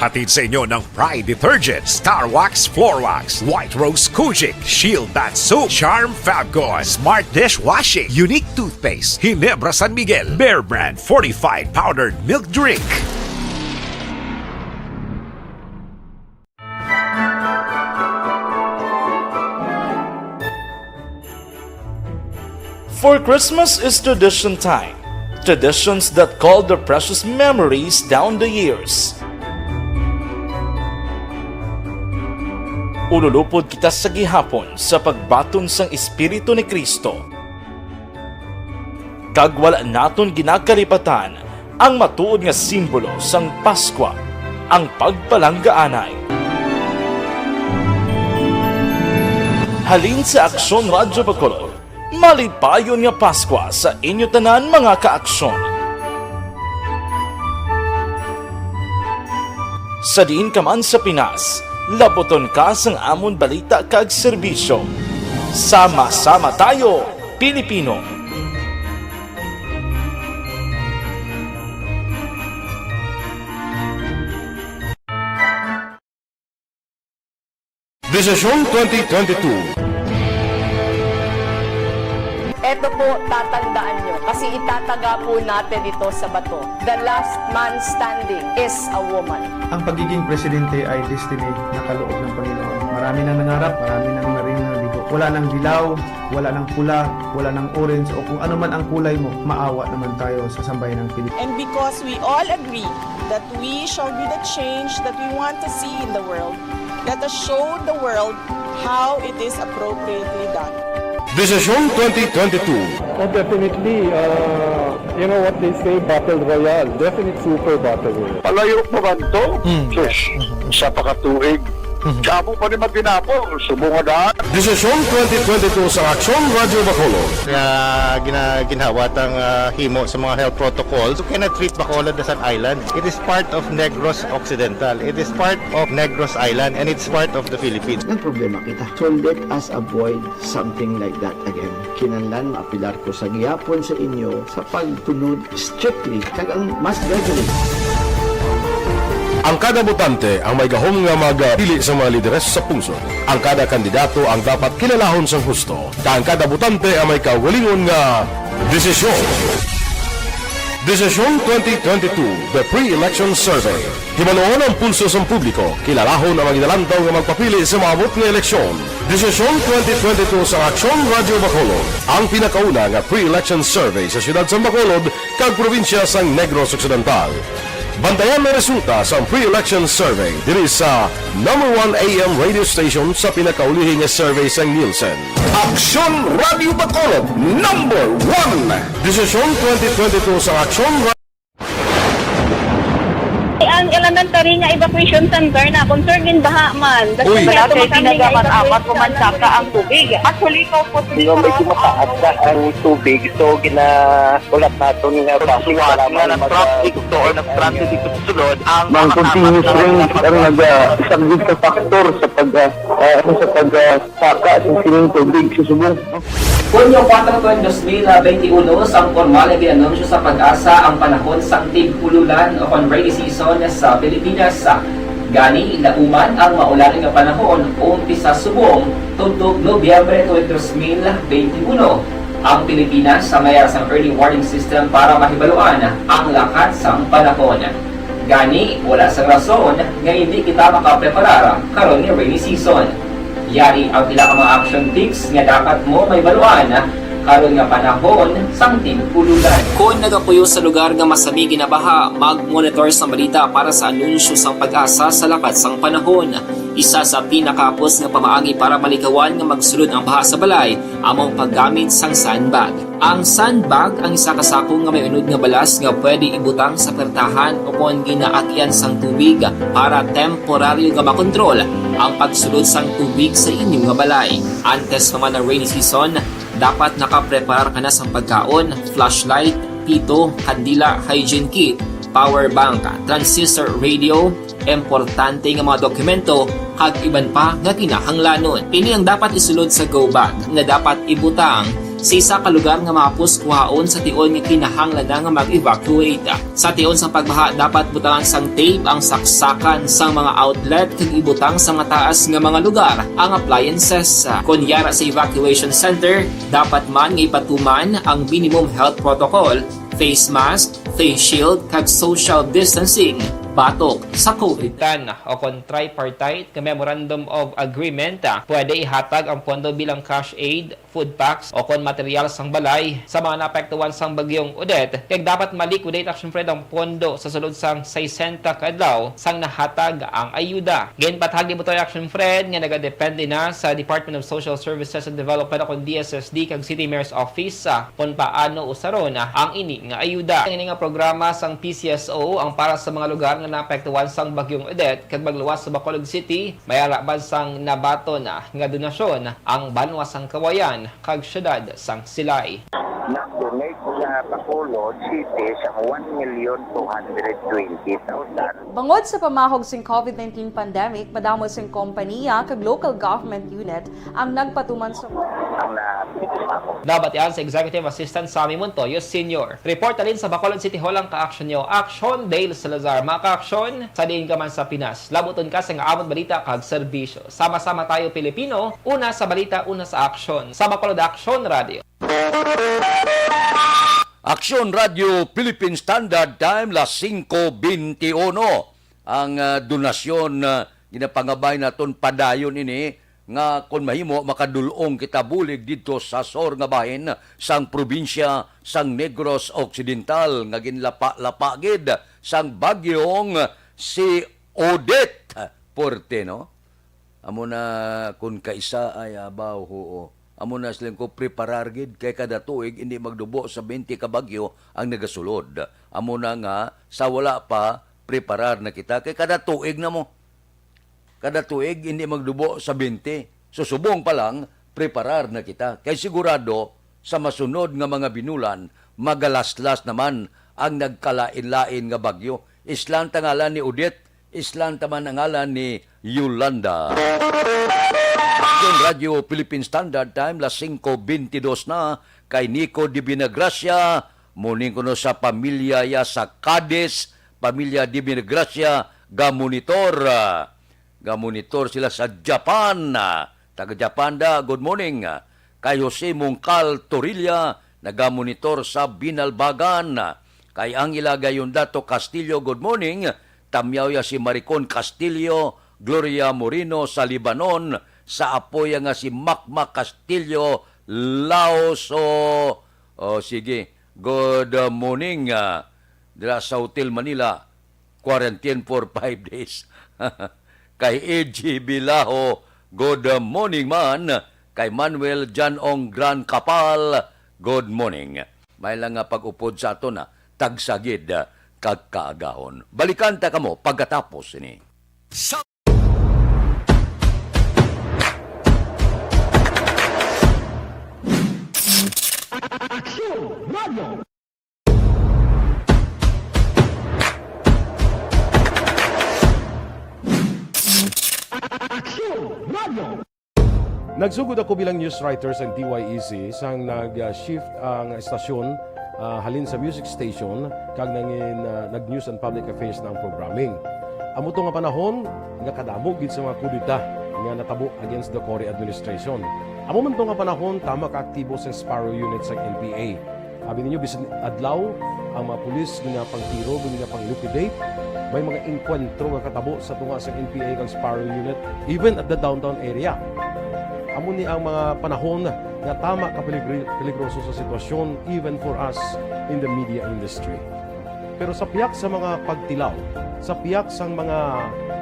Hatid sa inyo ng Pride Detergent, Star Wax Floor Wax, White Rose Kojic, Shield Bath Soap, Charm Fabcon, Smart Dishwashing, Unique Toothpaste, Ginebra San Miguel, Bear Brand Fortified Powdered Milk Drink. For Christmas is tradition time. Traditions that call the precious memories down the years. Ululupod kita sa gihapon sa pagbaton sang Espiritu ni Cristo. Kag wala naton ginakalipatan ang matuod nga simbolo sang Paskwa, ang pagpalanggaanay. Halin sa Aksyon Radyo Bacolod, malipayon nga Paskwa sa inyo tanan, mga ka-Aksyon. Sa diin ka man sa Pinas, labuton ka sang amon balita kag serbisyo. Sama-sama tayo, Pilipino! Desisyon twenty twenty-two. Eto po, tatandaan nyo, kasi itataga po natin ito sa bato. The last man standing is a woman. Ang pagiging presidente ay destiny na kaloob ng Panginoon. Marami nang nangarap, marami nang narinig na bigo. Wala nang dilaw, wala nang pula, wala nang orange, o kung ano man ang kulay mo, maawa naman tayo sa sambayan ng Pilipinas. And because we all agree that we shall be the change that we want to see in the world, let us show the world how it is appropriately done. Desisyon twenty twenty-two. Oh, definitely. Uh, you know what they say, battle royale. Definite super battle royale. Palayo pa man to? Hmm. Sus, isa pa ka tuig. Mhm. Damo pa ni matinapol, subong nga daan. Desisyon twenty twenty-two sa Aksyon Radyo Bacolod. Nga gina-, ginhawat ang, ah, himo sa mga health protocols. You cannot treat Bacolod as an island. It is part of Negros Occidental. It is part of Negros Island, and it's part of the Philippines. Nagproblema kita. So let us avoid something like that again. Kinahanglan maapelar ko sa gihapon sa inyo sa pagtunod strictly kag ang mass gathering. Ang kada botante ang may gahom nga magpili sa mga lideres sa pungsod. Ang kada kandidato ang dapat kilalahon sang husto, kag ang kada botante ang may kaugalingon nga desisyon. Desisyon twenty twenty-two, The Pre-Election Survey. Hibaluon ang pulso sang publiko, kilalahon ang mga ginalantaw nga magpapili sa maabot nga eleksyon. Desisyon twenty twenty-two sang Aksyon Radyo Bacolod, ang pinakauna nga pre-election survey sa siyudad sang Bacolod kag probinsya sang Negros Occidental. Bantayan ang resulta sang pre-election survey diri sa number one A M radio station sa pinakaulihi nga survey sang Nielsen. Aksyon Radyo Bacolod, number one. Desisyon twenty twenty-two sang Aksyon Ra- Ang elementary nga evacuation center na concern gin baha man. Uy. Dati, tinaga man, apat ko man saka ang tubig. Actually, ikaw po, Di ba, medyo mataas na ang tubig, so ginahulat naton nga suwat nga nag-transit dito or nag-transit dito sa sulod, ang Ang continuous rain ang nag-, ah, isa gid ka factor sa pag, ah, ah, ano, sa pag, ah, saka sa sining tubig sa subong. Hunyo kuwatro, tuig dos mil benti uno, sang pormal nga gin-anunsyo sa PAGASA ang panahon sang tig-ululan o kon rainy season sa Pilipinas. Gani, inauman ang maulan nga panahon umpisa subong tubtob Nobyembre twenty twenty-one. Ang Pilipinas sa mayara sang early warning system para mahibaluan ang lakat sang panahon. Gani, wala sang rason nga hindi kita makapreparar karon nga rainy season. Yari ang pila ka mga action tips nga dapat mo mahibaluan karon nga panahon sang tig-ulogan. Kon nagapuyo sa lugar nga masami ginabaha, mag-monitor sang balita para sa anunsyo sang PAGASA sa lakat sang panahon. Isa sa pinakahapos nga pamaagi para malikawan nga magsulod ang baha sa balay amo ang paggamit sang sandbag. Ang sandbag ang isa ka sako nga may unod nga balas nga pwede ibutang sa pertahan o kon ginaatian sang tubig para temporaryo nga makontrol ang pagsulod sang tubig sa inyo nga balay. Antes pa man ang rainy season, dapat nakapreparar ka na sang pagkaon, flashlight, pito, kandila, hygiene kit, power bank, transistor radio, importante nga mga dokumento, kag iban pa nga kinahanglanon. Ini ang dapat isulod sa go bag nga dapat ibutang sa isa ka lugar nga mahapos kuhaon sa tion nga kinahanglan na nga mag-evacuate. Sa tion sang pagbaha, dapat butangan sang tape ang saksakan sang mga outlet kag ibutang sa mataas nga mga lugar ang appliances. Kon yara sa evacuation center, dapat man nga ipatuman ang minimum health protocol, face mask, face shield, kag social distancing batok sa COVID. Tan o kon tripartite nga Memorandum of Agreement, ah, pwede ihatag ang pondo bilang cash aid, food packs, o kon material sang balay sa mga naapektuhan sang Bagyong Odette, kag dapat ma-liquidate, Action Fred, ang pondo sa sulod sang sesenta ka adlaw sang nahatag ang ayuda. Ginpatahag ni Butoy, Action Fred, nga nagadepende na sa Department of Social Services and Development o kon D S S D kag City Mayor's Office, ah, kon paano usaron, ah, ang ini nga ayuda. Ang ini nga programa sang P C S O ang para sa mga lugar nga naapektuhan sang Bagyong Odette kag magluwas sa Bacolod City, may alaban sang nabaton, ah, nga donasyon ang Banwa sang Kawayan kag Siyudad sang Silay. Nag-donate sa Bacolod City sang one million two hundred twenty thousand. Bangod sa pamahog sing COVID nineteen pandemic, madamo sing kompaniya kag local government unit ang nagpatuman sa Ang na Nabatian sa Executive Assistant Sammy Montoyo Senior. Report halin sa Bacolod City Hall ang ka-action niyo, Action Dale Salazar. Mga ka-action, sa diin ka man sa Pinas, labuton ka sa nga amon balita kag serbisyo. Sama-sama tayo, Pilipino, una sa balita, una sa aksyon. Sa Bacolod Action Radio. Aksyon Radio Philippine Standard Time, las singko beintiuno. Ang, ah, donasyon, ah, ginapangabay naton padayon ini nga kon mahimo makadul-ong kita bulig didto sa sur nga bahin sang probinsya sang Negros Occidental nga ginlapa-lapa gid sang bagyong si Odette. Puwerte, no? Amo na, kun kaisa ay abaw, huo. Amo na siling ko, preparar gid, kay kada tuig hindi magdubo sa twenty ka bagyo ang nagasulod. Amo na nga, sa wala pa, preparar na kita, kay kada tuig na mo. Kada tuig hindi magdubo sa twenty. So, subong pa lang, preparar na kita. Kay sigurado, sa masunod nga mga binulan, magalaslas naman ang nagkalain-lain nga bagyo. Islan ta ngalan ni Odette, islan ta man ang ngalan ni Yolanda. Aksyon Radio Philippine Standard Time, las singko beintidos na, kay Nico de Vinagracia, morning kuno sa pamilya ya sa Cadiz, pamilya de Vinagracia, gamonitor. Gamonitor sila sa Japan. Taga Japan da, good morning. Kay Jose Mongcal Torilla, nagamonitor sa Binalbagan. Kay Angela Gayondato Castillo, good morning. Tamyaw ya si Maricon Castillo, Gloria Moreno sa Libanon, sa apo ya nga si Makmak Castillo, Laoso. O, sige. Good, uh, morning, uh, dira sa Hotel Manila. Quarantine for five days. Kay A G Bilaho, good morning man. Kay Manuel Jan Ong Gran Kapal, good morning. May lang nga pag-upod sa aton, ah, tagsagid, ah, kag kaagahon. Balikan ta kamo pagkatapos ini. Sa Aksyon Radio. Aksyon Radio. Nagsugod ako bilang news writer sa D Y E C sang nag-shift ang estasyon, ah, halin sa music station kag nangin, ah, nag-news and public affairs na ang programming. Amo to nga panahon nga kadamo gid sa mga kudeta nga natabo against the Cory administration. Amo man to nga panahon, tama ka aktibo sa Sparrow Unit sa N P A. Abi ninyo, bisan adlaw, ang mga pulis ginapangtiro, ginapang-liquidate. May mga engkwentro nga katabo sa tunga sa N P A kag Sparrow Unit, even at the downtown area. Amo ni ang mga panahon nga tama ka peligri-, peligroso sa sitwasyon, even for us in the media industry. Pero sa pihak sa mga pagtilaw, sa pihak sang mga,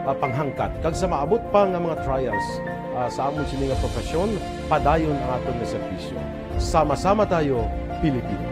ah, panghangkat, kag sa maabot pa nga mga trials, ah, sa amon sini nga profesyon, padayon ang aton nga serbisyo. Sama-sama tayo, Pilipino.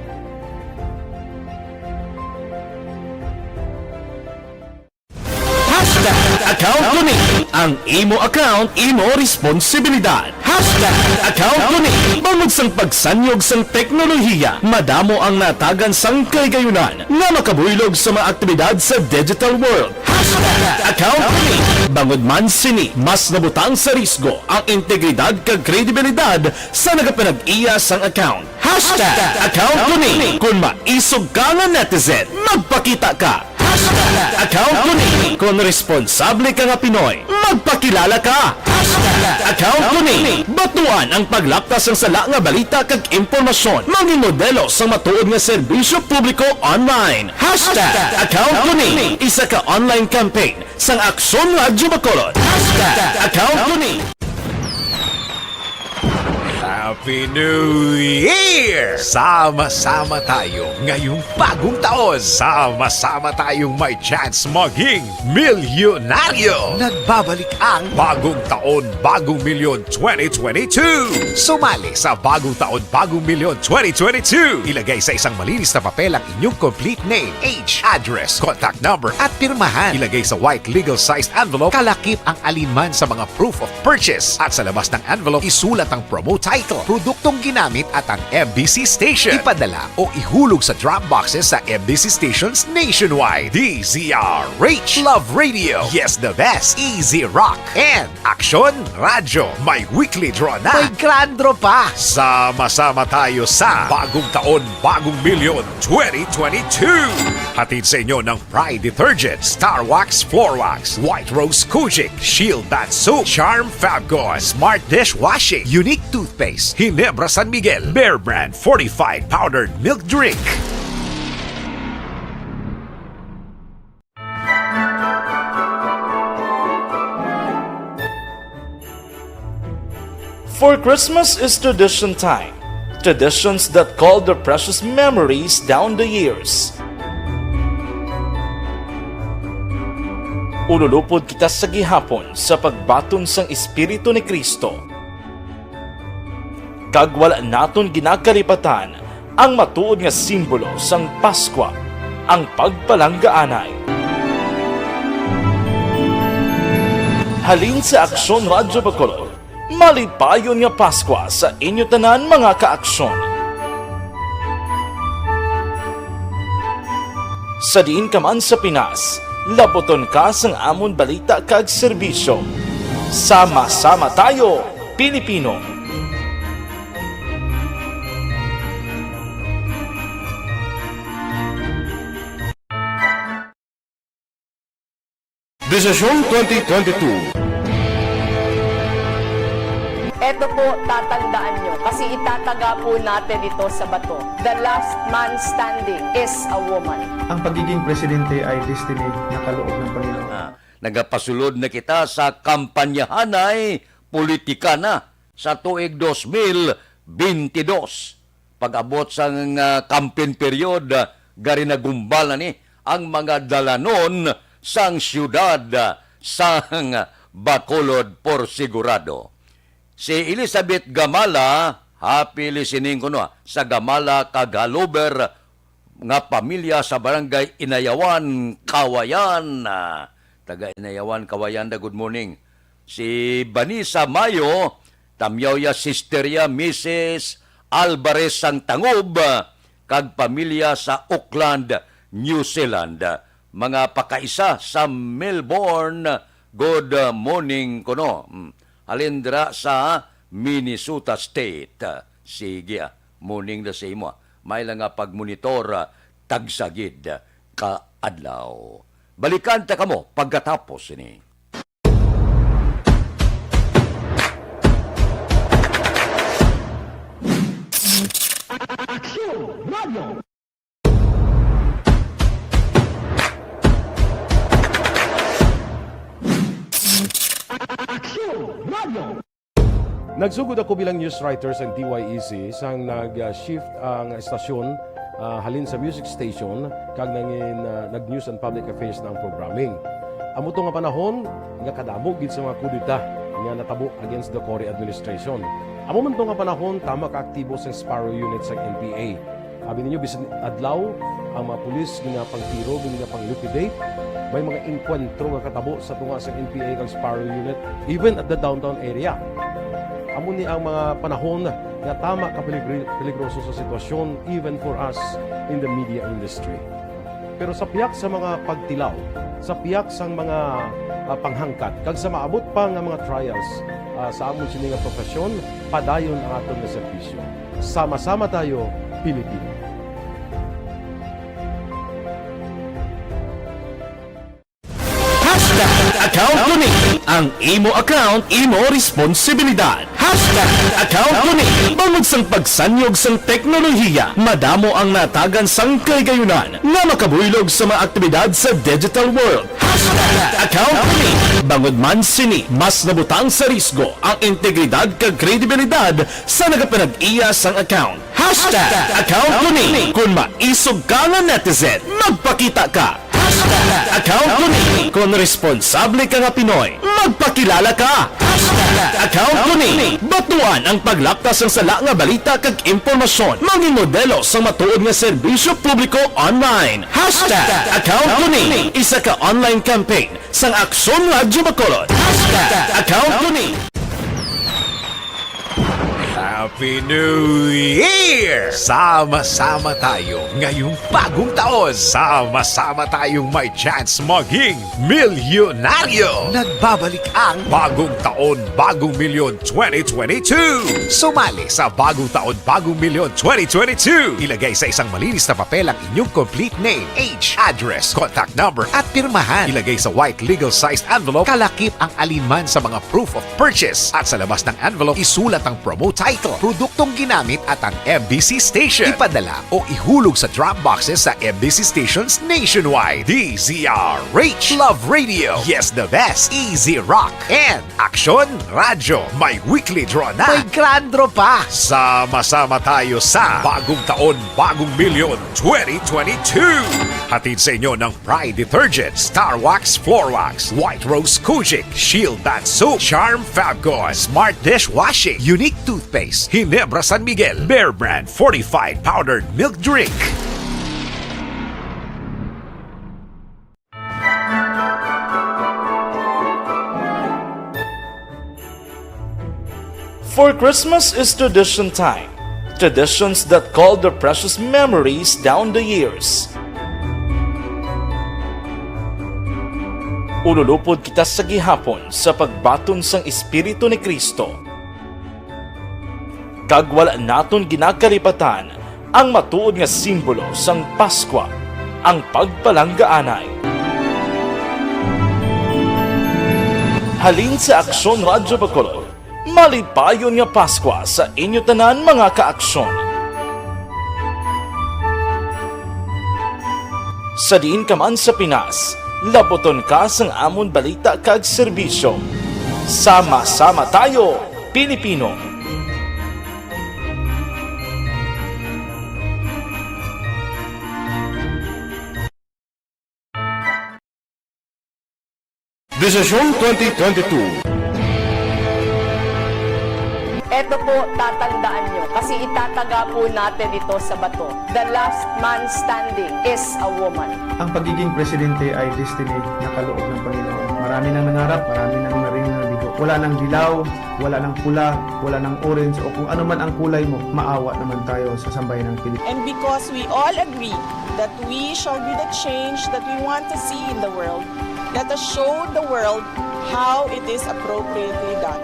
Hashtag account ko ni. Ang imo account, imo responsibilidad. Hashtag account ko ni. Bangod sang pagsanyog sang teknolohiya, madamo ang natagan sang kahigayunan nga makabuylog sa mga aktibidad sa digital world. Hashtag account ko ni. Bangod man sini, mas nabutang sa risgo ang integridad kag kredibilidad sa nagapanag-iya sang account. Hashtag account ko ni. Kung maisog ka nga netizen, magpakita ka. Hashtag account ko ni. Kung responsable ka nga Pinoy, magpakilala ka. Hashtag account ko ni. Batuan ang paglapta sang sala nga balita kag impormasyon. Mangin modelo sang matuod nga serbisyo publiko online. Hashtag account ko ni. Isa ka online campaign sang Aksyon Radyo Bacolod. Hashtag account ko ni. Happy New Year! Sama-sama tayo ngayong bagong taon. Sama-sama tayong may chance maging milyonaryo. Nagbabalik ang Bagong Taon, Bagong Milyon twenty twenty-two. Sumali sa Bagong Taon, Bagong Milyon twenty twenty-two. Ilagay sa isang malinis na papel ang inyong complete name, age, address, contact number, at pirmahan. Ilagay sa white legal-sized envelope, kalakip ang alinman sa mga proof of purchase. At sa labas ng envelope, isulat ang promo title, produktong ginamit, at ang M B C station. Ipadala o ihulog sa drop boxes sa M B C stations nationwide. D Z R H, Love Radio, Yes the Best, Easy Rock, and Aksyon Radyo. May weekly draw na. May grand draw pa. Sama-sama tayo sa Bagong Taon, Bagong Milyon twenty twenty-two. Hatid sa inyo ng Pride Detergent, Star Wax Floor Wax, White Rose Kojic, Shield Bath Soap, Charm Fabcon, Smart Dishwashing, Unique Toothpaste, Ginebra San Miguel, Bear Brand Fortified Powdered Milk Drink. For Christmas is tradition time, traditions that call their precious memories down the years. Ululupod kita sa gihapon sa pagbaton sang Espiritu ni Cristo, kag wala naton ginakalipatan ang matuod nga simbolo sang Paskwa, ang pagpalanggaanay. Halin sa Aksyon Radyo Bacolod, malipayon nga Paskwa sa inyo tanan, mga kaaksyon. Sa diin ka man sa Pinas, labuton ka sang amon balita kag serbisyo. Sama-sama tayo, Pilipino! Desisyon twenty twenty-two. Eto po, tatandaan nyo, kasi itataga po natin ito sa bato. The last man standing is a woman. Ang pagiging presidente ay destiny na kaloob ng Panginoon. Ah, nagapasulod na kita sa kampanyahanay politika na sa tuig dos mil benti dos. Pag-abot sang, ah, campaign period, ah, gari nagumbal na ni ang mga dalanon sang siyudad, ah, sang Bacolod por sigurado. Si Elizabeth Gamala, happy listening kuno, ah, sa Gamala kag Halober nga pamilya sa Barangay Inayawan, Kawayan. Ah, taga Inayawan, Kawayan da, good morning. Si Vanessa Mayo, tamyaw ya sister ya, Missus Alvarez sang Tangob, kag pamilya sa Auckland, New Zealand. Mga pakaisa sa Melbourne, good morning kuno. Mm. Halin dira sa Minnesota State. Sige, ah, morning na sa imo, ah. May lang nga pagmonitor, ah, tagsa gid ka adlaw. Balikan ta kamo pagkatapos sini. Aksyon Radio! Aksyon Radio! Nagsugod ako bilang news writer sa T Y E C sang nag-shift ang estasyon, ah, halin sa music station kag nangin, ah, nag-news and public affairs na ang programming. Amo to nga panahon nga kadamo gid sa mga kudeta nga natabo against the Cory administration. Amo man to nga panahon tama ka aktibo sang Sparrow Unit sang N P A. Abi ninyo, bisan adlaw, ang mga pulis ginapangtiro, ginapang-liquidate. May mga engkwentro nga katabo sa tunga sang N P A kag Sparrow Unit, even at the downtown area. Amo ni ang mga panahon nga tama ka peligri-, peligroso sa sitwasyon, even for us in the media industry. Pero sa pihak sa mga pagtilaw, sa pihak sang mga, ah, panghangkat, kag sa maabot pa nga mga trials, ah, sa amon sini nga profesyon, padayon ang aton nga serbisyo. Sama-sama tayo, Pilipino. Hashtag account ko ni. Ang imo account, imo responsibilidad. Hashtag account ko ni. Bangod sang pagsanyog sang teknolohiya, madamo ang natagan sang kahigayunan nga makabuylog sa mga aktibidad sa digital world. Hashtag account ko ni. Bangod man sini, mas nabutang sa risgo ang integridad kag kredibilidad sa nagapanag-iya sang account. Hashtag account ko ni. Kung maisog ka nga netizen, magpakita ka. Hashtag account ko ni. Kung responsable ka nga Pinoy, magpakilala ka. Hashtag account ko ni. Batuan ang paglapkas sang sala nga balita kag impormasyon. Mangin modelo sang matuod nga serbisyo publiko online. Hashtag account ko ni. Isa ka online campaign sang Aksyon Radyo Bacolod. Hashtag account ko ni. Happy New Year! Sama-sama tayo ngayong bagong taon. Sama-sama tayong may chance maging milyonaryo. Nagbabalik ang Bagong Taon, Bagong Milyon twenty twenty-two. Sumali sa Bagong Taon, Bagong Milyon twenty twenty-two. Ilagay sa isang malinis na papel ang inyong complete name, age, address, contact number, at pirmahan. Ilagay sa white legal-sized envelope, kalakip ang alinman sa mga proof of purchase. At sa labas ng envelope, isulat ang promo title, produktong ginamit, at ang M B C station. Ipadala o ihulog sa drop boxes sa M B C stations nationwide. D Z R H, Love Radio, Yes the Best, Easy Rock, and Aksyon Radyo. May weekly draw na. May grand draw pa. Sama-sama tayo sa Bagong Taon, Bagong Milyon twenty twenty-two. Hatid sa inyo ng Pride Detergent, Star Wax Floor Wax, White Rose Kojic, Shield Bath Soap, Charm Fabcon, Smart Dishwashing, Unique Toothpaste, Ginebra San Miguel, Bear Brand Fortified Powdered Milk Drink. For Christmas is tradition time, traditions that call their precious memories down the years. Ululupod kita sa gihapon sa pagbaton sang Espiritu ni Cristo. Kag wala naton ginakalipatan ang matuod nga simbolo sang Paskwa, ang pagpalanggaanay. Halin sa Aksyon Radyo Bacolod, malipayon nga Paskwa sa inyo tanan, mga ka-Aksyon. Sa diin ka man sa Pinas, labuton ka sang amon balita kag serbisyo. Sama-sama tayo, Pilipino! Desisyon twenty twenty-two. Eto po, tatandaan nyo, kasi itataga po natin ito sa bato. The last man standing is a woman. Ang pagiging presidente ay destiny na kaloob ng Panginoon. Marami nang nangarap, marami nang naring nabigo. Wala nang dilaw, wala nang pula, wala nang orange, o kung ano man ang kulay mo, maawa naman tayo sa sambayanang Pilipino. And because we all agree that we shall be the change that we want to see in the world, let us show the world how it is appropriately done.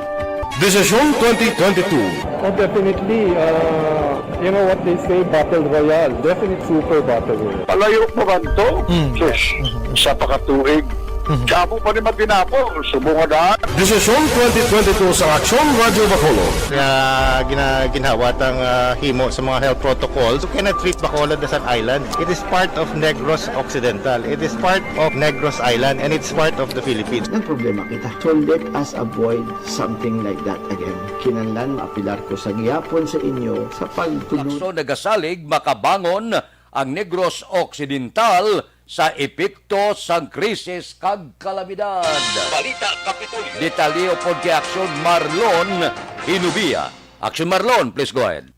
Desisyon twenty twenty-two. Oh, definitely. Uh, you know what they say, battle royale. Definite super battle royale. Palayo pa man to? Mm. Sus, isa pa ka tuig. Mhm. Kamo pa ni matinapol, subong nga daan. Desisyon twenty twenty-two sa Aksyon Radyo Bacolod. Kaya gina-, ginhawa tang, ah, himo sa mga health protocols. You cannot treat Bacolod as an island. It is part of Negros Occidental. It is part of Negros Island, and it's part of the Philippines. Nagproblema kita. So let us avoid something like that again. Kinahanglan maapilar ko sa gihapon sa inyo sa pagtunod. Lacson nagasalig makabangon ang Negros Occidental sa epekto sang krisis kag kalamidad. Balita Kapitolyo. Detalye upod kay Aksyon Marlon Hinubia. Aksyon Marlon, please go ahead.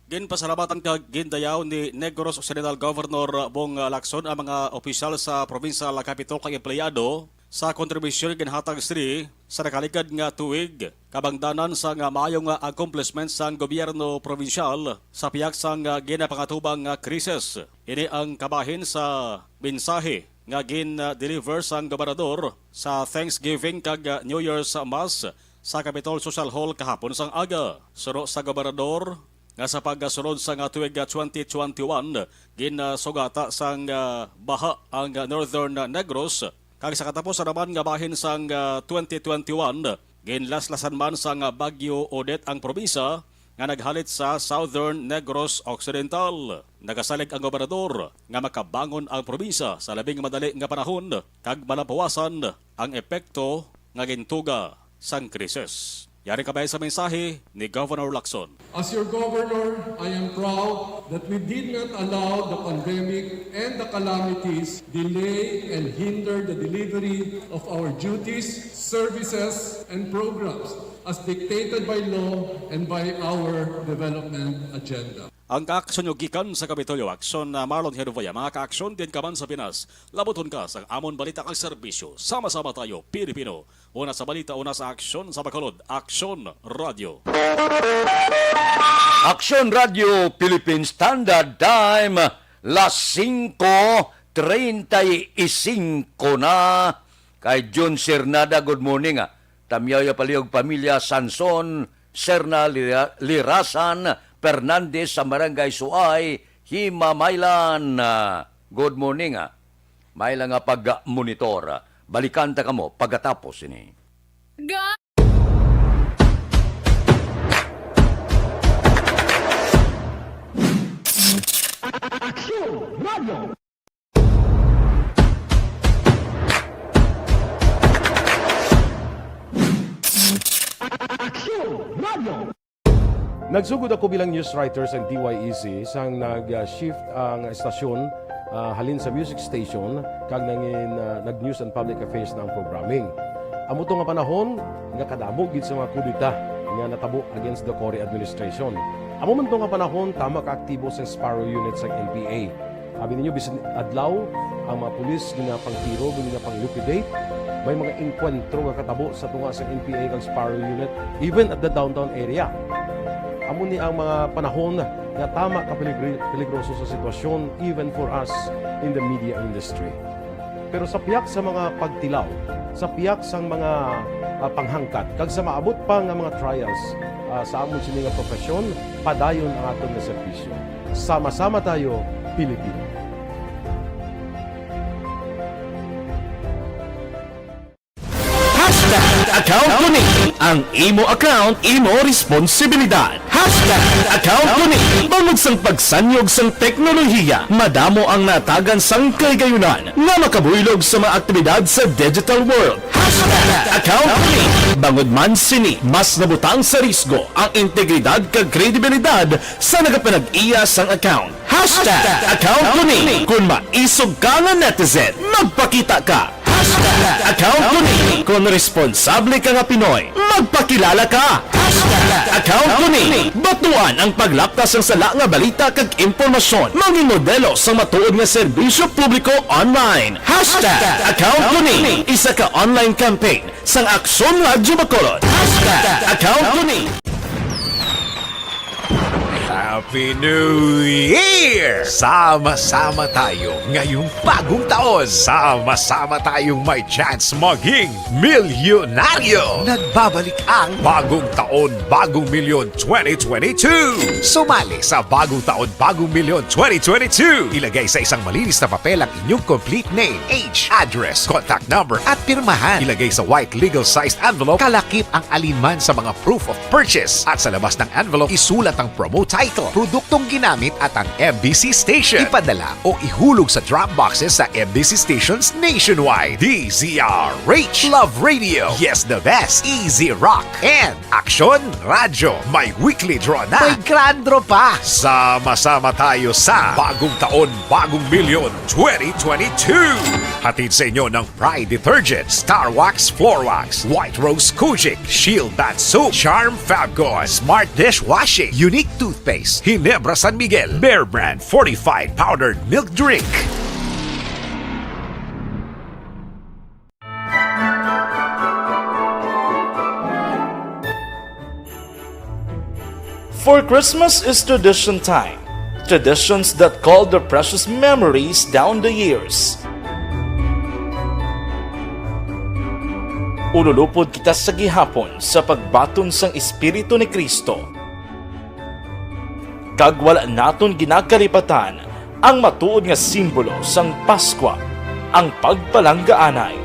Ginpasalamatan kag gindayaw ni Negros Occidental Governor Bong Lacson ang mga opisyal sa provincial capitol kag empleyado sa kontribusyon nga ginhatag sini sa nakaligad nga tuig, kabangdanan sang maayo nga accomplishment sang gobyerno probinsyal sa pihak sang ginapangatubang nga krisis. Ini ang kabahin sa mensahe nga gin-deliver sang gobernador sa Thanksgiving kag New Year's Mass sa Capitol Social Hall kahapon sang aga. Suno sa gobernador, nga sa pagkasunod sang tuig twenty twenty-one, ginsugata sang, ah, baha ang Northern Negros, kag sa katapusan naman nga bahin sang, ah, twenty twenty-one, ginlaslasan man sang Bagyo Odette ang probinsya nga naghalit sa Southern Negros Occidental. Nagasalig ang gobernador nga makabangon ang probinsya sa labing madali nga panahon kag malabawasan ang epekto nga gintuga sang krisis. Yari kabay sa mensahe ni Governor Lacson. As your governor, I am proud that we did not allow the pandemic and the calamities delay and hinder the delivery of our duties, services, and programs as dictated by law and by our development agenda. Ang kaaksyon nyo gikan sa Kapitolyo, Aksyon, ah, Marlon Hervaya. Mga kaaksyon, diin ka man sa Pinas, labuton ka sang amon balita kag serbisyo. Sama-sama tayo, Pilipino. Una sa balita, una sa aksyon sa Bacolod, Aksyon Radyo. Aksyon Radyo Philippine Standard Time, las singko treinta y cinco na. Kay Jun Cernada, good morning, ah. Tamyaw ya paliog pamilya Sanson, Serna Lira-, Lirasan, Fernandez sa Barangay Suay, Himamaylan. Ah, good morning, ah. May lang nga pag-monitor. Balikan ta kamo pagkatapos ini. Ga- Aksyon Radio. Aksyon Radio. Nagsugod ako bilang news writer sa D Y E C sang nag-shift ang estasyon, ah, halin sa music station kag nangin, ah, nag-news and public affairs na ang programming. Amo to nga panahon nga kadamo gid sa mga kudeta nga natabo against the Cory administration. Amo man to nga panahon tama ka aktibo sa Sparrow Unit sa N P A. Abi ninyo, bisan adlaw, ang mga pulis ginapangtiro, ginapang-liquidate. May mga engkwentro nga katabo sa tunga sa N P A kag Sparrow Unit, even at the downtown area. Amo ni ang mga panahon nga tama ka peligri-, peligroso sa sitwasyon, even for us in the media industry. Pero sa pihak sa mga pagtilaw, sa pihak sang mga, ah, panghangkat, kag sa maabot pa nga mga trials, ah, sa amon sini nga profesyon, padayon ang aton nga serbisyo. Sama-sama tayo, Pilipino. Hashtag account ko ni. Ang imo account, imo responsibilidad. Hashtag account ko ni. Bangod sang pagsanyog sang teknolohiya, madamo ang natagan sang kahigayunan nga makabuylog sa mga aktibidad sa digital world. Hashtag account ko ni. Bangod man sini, mas nabutang sa risgo ang integridad kag kredibilidad sa nagapanag-iya sang account. Hashtag account ko ni. Kung maisog ka nga netizen, magpakita ka. Hashtag account ko ni. Kung responsable ka nga Pinoy, magpakilala ka. Hashtag account ko ni. Batuan ang paglapkas sang sala nga balita kag impormasyon. Mangin modelo sang matuod nga serbisyo publiko online. Hashtag account ko ni. Isa ka online campaign sang Aksyon Radyo Bacolod. Hashtag account ko ni. Happy New Year! Sama-sama tayo ngayong bagong taon. Sama-sama tayong may chance maging milyonaryo. Nagbabalik ang Bagong Taon, Bagong Milyon twenty twenty-two. Sumali sa Bagong Taon, Bagong Milyon twenty twenty-two. Ilagay sa isang malinis na papel ang inyong complete name, age, address, contact number, at pirmahan. Ilagay sa white legal-sized envelope, kalakip ang alinman sa mga proof of purchase. At sa labas ng envelope, isulat ang promo title, produktong ginamit at ang M B C station. Ipadala o ihulog sa drop boxes sa M B C stations nationwide. D Z R H, Love Radio, Yes the Best, Easy Rock, and Aksyon Radyo. May weekly draw na. May grand draw pa. Sama-sama tayo sa Bagong Taon, Bagong Milyon twenty twenty-two. Hatid sa inyo ng Pride Detergent, Star Wax Floor Wax, White Rose Kojic, Shield Bath Soap, Charm Fabcon, Smart Dishwashing, Unique Toothpaste, Ginebra San Miguel, Bear Brand Fortified Powdered Milk Drink. For Christmas is tradition time. Traditions that call their precious memories down the years. Ululupod kita sa gihapon sa pagbaton sang Espiritu ni Cristo. Kag wala naton ginakalipatan ang matuod nga simbolo sang Paskwa, ang pagpalanggaanay.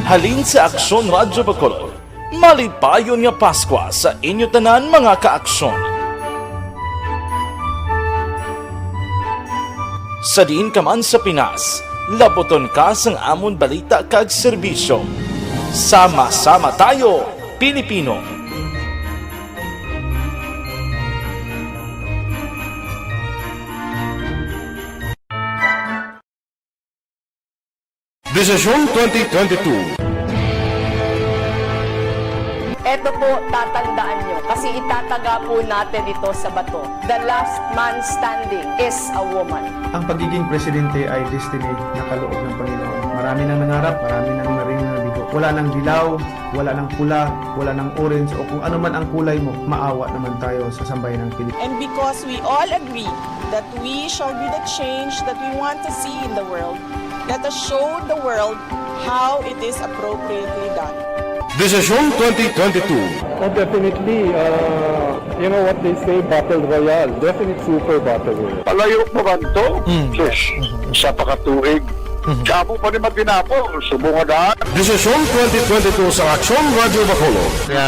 Halin sa Aksyon Radyo Bacolod, malipayon nga Paskwa sa inyo tanan, mga ka-Aksyon. Sa diin ka man sa Pinas, laputon ka sang amon balita kag serbisyo. Sama-sama tayo, Pilipino! Desisyon twenty twenty-two. Eto po, tatandaan nyo, kasi itataga po natin ito sa bato. The last man standing is a woman. Ang pagiging presidente ay destiny na kaloob ng Panginoon. Marami nang nangarap, marami nang narinig na bigo. Wala nang dilaw, wala nang pula, wala nang orange, o kung ano man ang kulay mo, maawa naman tayo sa sambayan ng Pilipinas. And because we all agree that we shall be the change that we want to see in the world, let us show the world how it is appropriately done. Desisyon twenty twenty-two. Oh, definitely, uh, you know what they say, battle royale. Definitely super battle royale. Palayo pa man to? Mm. Sus, isa pa ka tuig. Mhm. Kamo pa ni matinapol, subong nga daan. Desisyon twenty twenty-two sa Aksyon Radyo Bacolod. Nga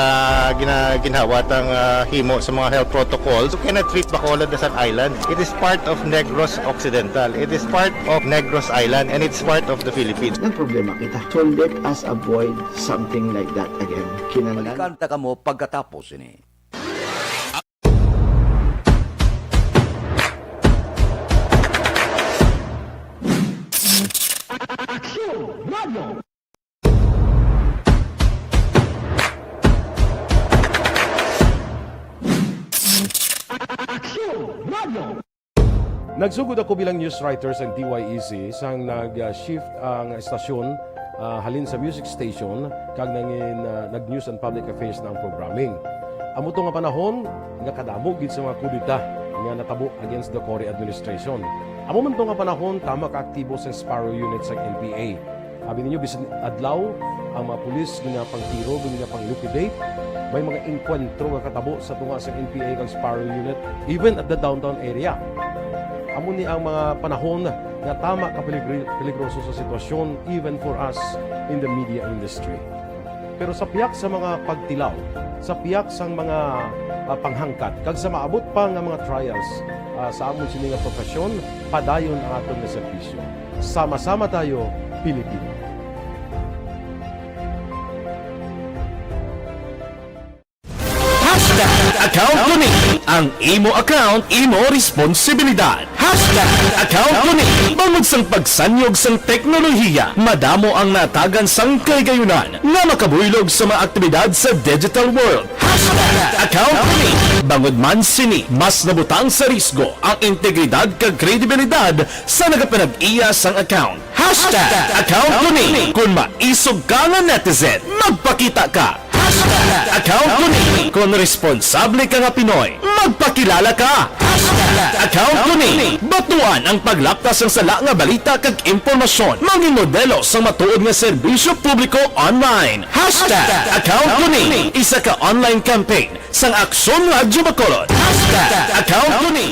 gina-, ginhawat ang, ah, himo sa mga health protocols. You cannot treat Bacolod as an island. It is part of Negros Occidental. It is part of Negros Island, and it's part of the Philippines. Nagproblema kita. So let us avoid something like that again. Kinahanglan. Balikan ta kamo pagkatapos sini. Nagsugod ako bilang news writer sa D Y E C sang nag-shift ang estasyon, ah, halin sa music station kag nangin, ah, nag-news and public affairs na ang programming. Amo to nga panahon nga kadamo gid sa mga kudeta nga natabo against the Cory administration. Amo man to nga panahon, tama ka aktibo sa Sparrow Unit sa N P A. Abi ninyo, bisan adlaw, ang mga pulis ginapangtiro, ginapang-liquidate. May mga engkwentro nga katabo sa tunga sa N P A kag Sparrow Unit, even at the downtown area. Amo ni ang mga panahon nga tama ka peligri-, peligroso sa sitwasyon, even for us in the media industry. Pero sa pihak sa mga pagtilaw, sa pihak sang mga, ah, panghangkat, kag sa maabot pa nga mga trials, ah, sa amon sini nga profesyon, padayon ang aton nga serbisyo. Sama-sama tayo, Pilipino. Hashtag account ko ni. Ang imo account, imo responsibilidad. Hashtag account ko ni. Bangod sang pagsanyog sang teknolohiya, madamo ang natagan sang kahigayunan nga makabuylog sa mga aktibidad sa digital world. Hashtag account ko ni. Bangod man sini, mas nabutang sa risgo ang integridad kag kredibilidad sa nagapanag-iya sang account. Hashtag account ko ni. Kung maisog ka nga netizen, magpakita ka. Account ko ni. Kon responsable ka nga Pinoy, magpakilala ka. Account ko ni. Batuan ang paglapta sang sala nga balita kag impormasyon. Mangin modelo sang matuod nga serbisyo publiko online. Hashtag Account ko ni. Isa ka online campaign sang Aksyon Radyo Bacolod. Hashtag Account ko ni.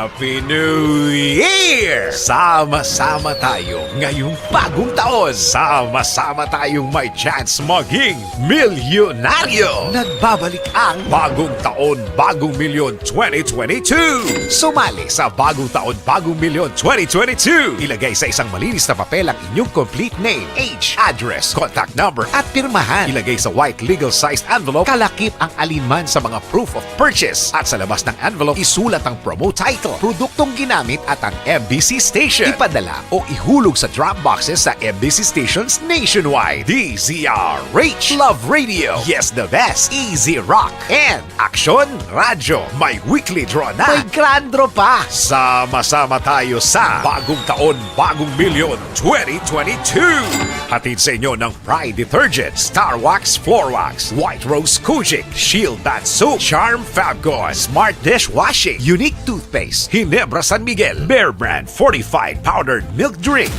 Happy New Year! Sama-sama tayo ngayong bagong taon. Sama-sama tayong may chance maging milyonaryo. Nagbabalik ang Bagong Taon, Bagong Milyon twenty twenty-two. Sumali sa Bagong Taon, Bagong Milyon twenty twenty-two. Ilagay sa isang malinis na papel ang inyong complete name, age, address, contact number, at pirmahan. Ilagay sa white legal-sized envelope, kalakip ang alinman sa mga proof of purchase. At sa labas ng envelope, isulat ang promo title, produktong ginamit, at ang M B C station. Ipadala o ihulog sa drop boxes sa M B C stations nationwide. D Z R H, Love Radio, Yes the Best, Easy Rock, and Aksyon Radyo. May weekly draw na. May grand draw pa. Sama-sama tayo sa Bagong Taon, Bagong Milyon twenty twenty-two. Hatid sa inyo ng Pride Detergent, Star Wax Floor Wax, White Rose Kojic, Shield Bath Soap, Charm Fabcon, Smart Dishwashing, Unique Toothpaste, Ginebra San Miguel, Bear Brand Fortified Powdered Milk Drink.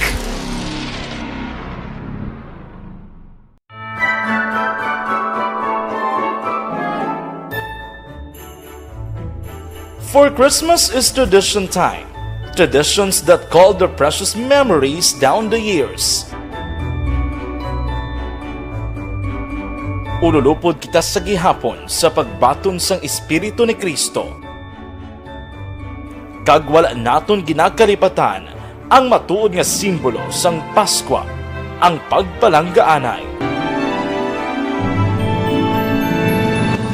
For Christmas is tradition time. Traditions that call their precious memories down the years. Ululupod kita sa gihapon sa pagbaton sang Espiritu ni Cristo. Kag wala naton ginakalipatan ang matuod nga simbolo sang Paskwa, ang pagpalanggaanay.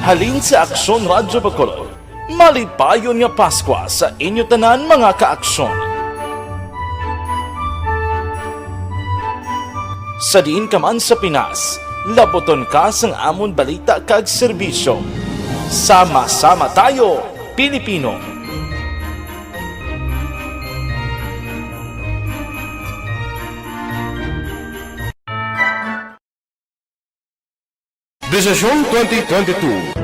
Halin sa Aksyon Radyo Bacolod, malipayon nga Paskwa sa inyo tanan, mga kaaksyon. Sa diin ka man sa Pinas, labuton ka sang amon balita kag serbisyo. Sama-sama tayo, Pilipino! Desisyon twenty twenty-two.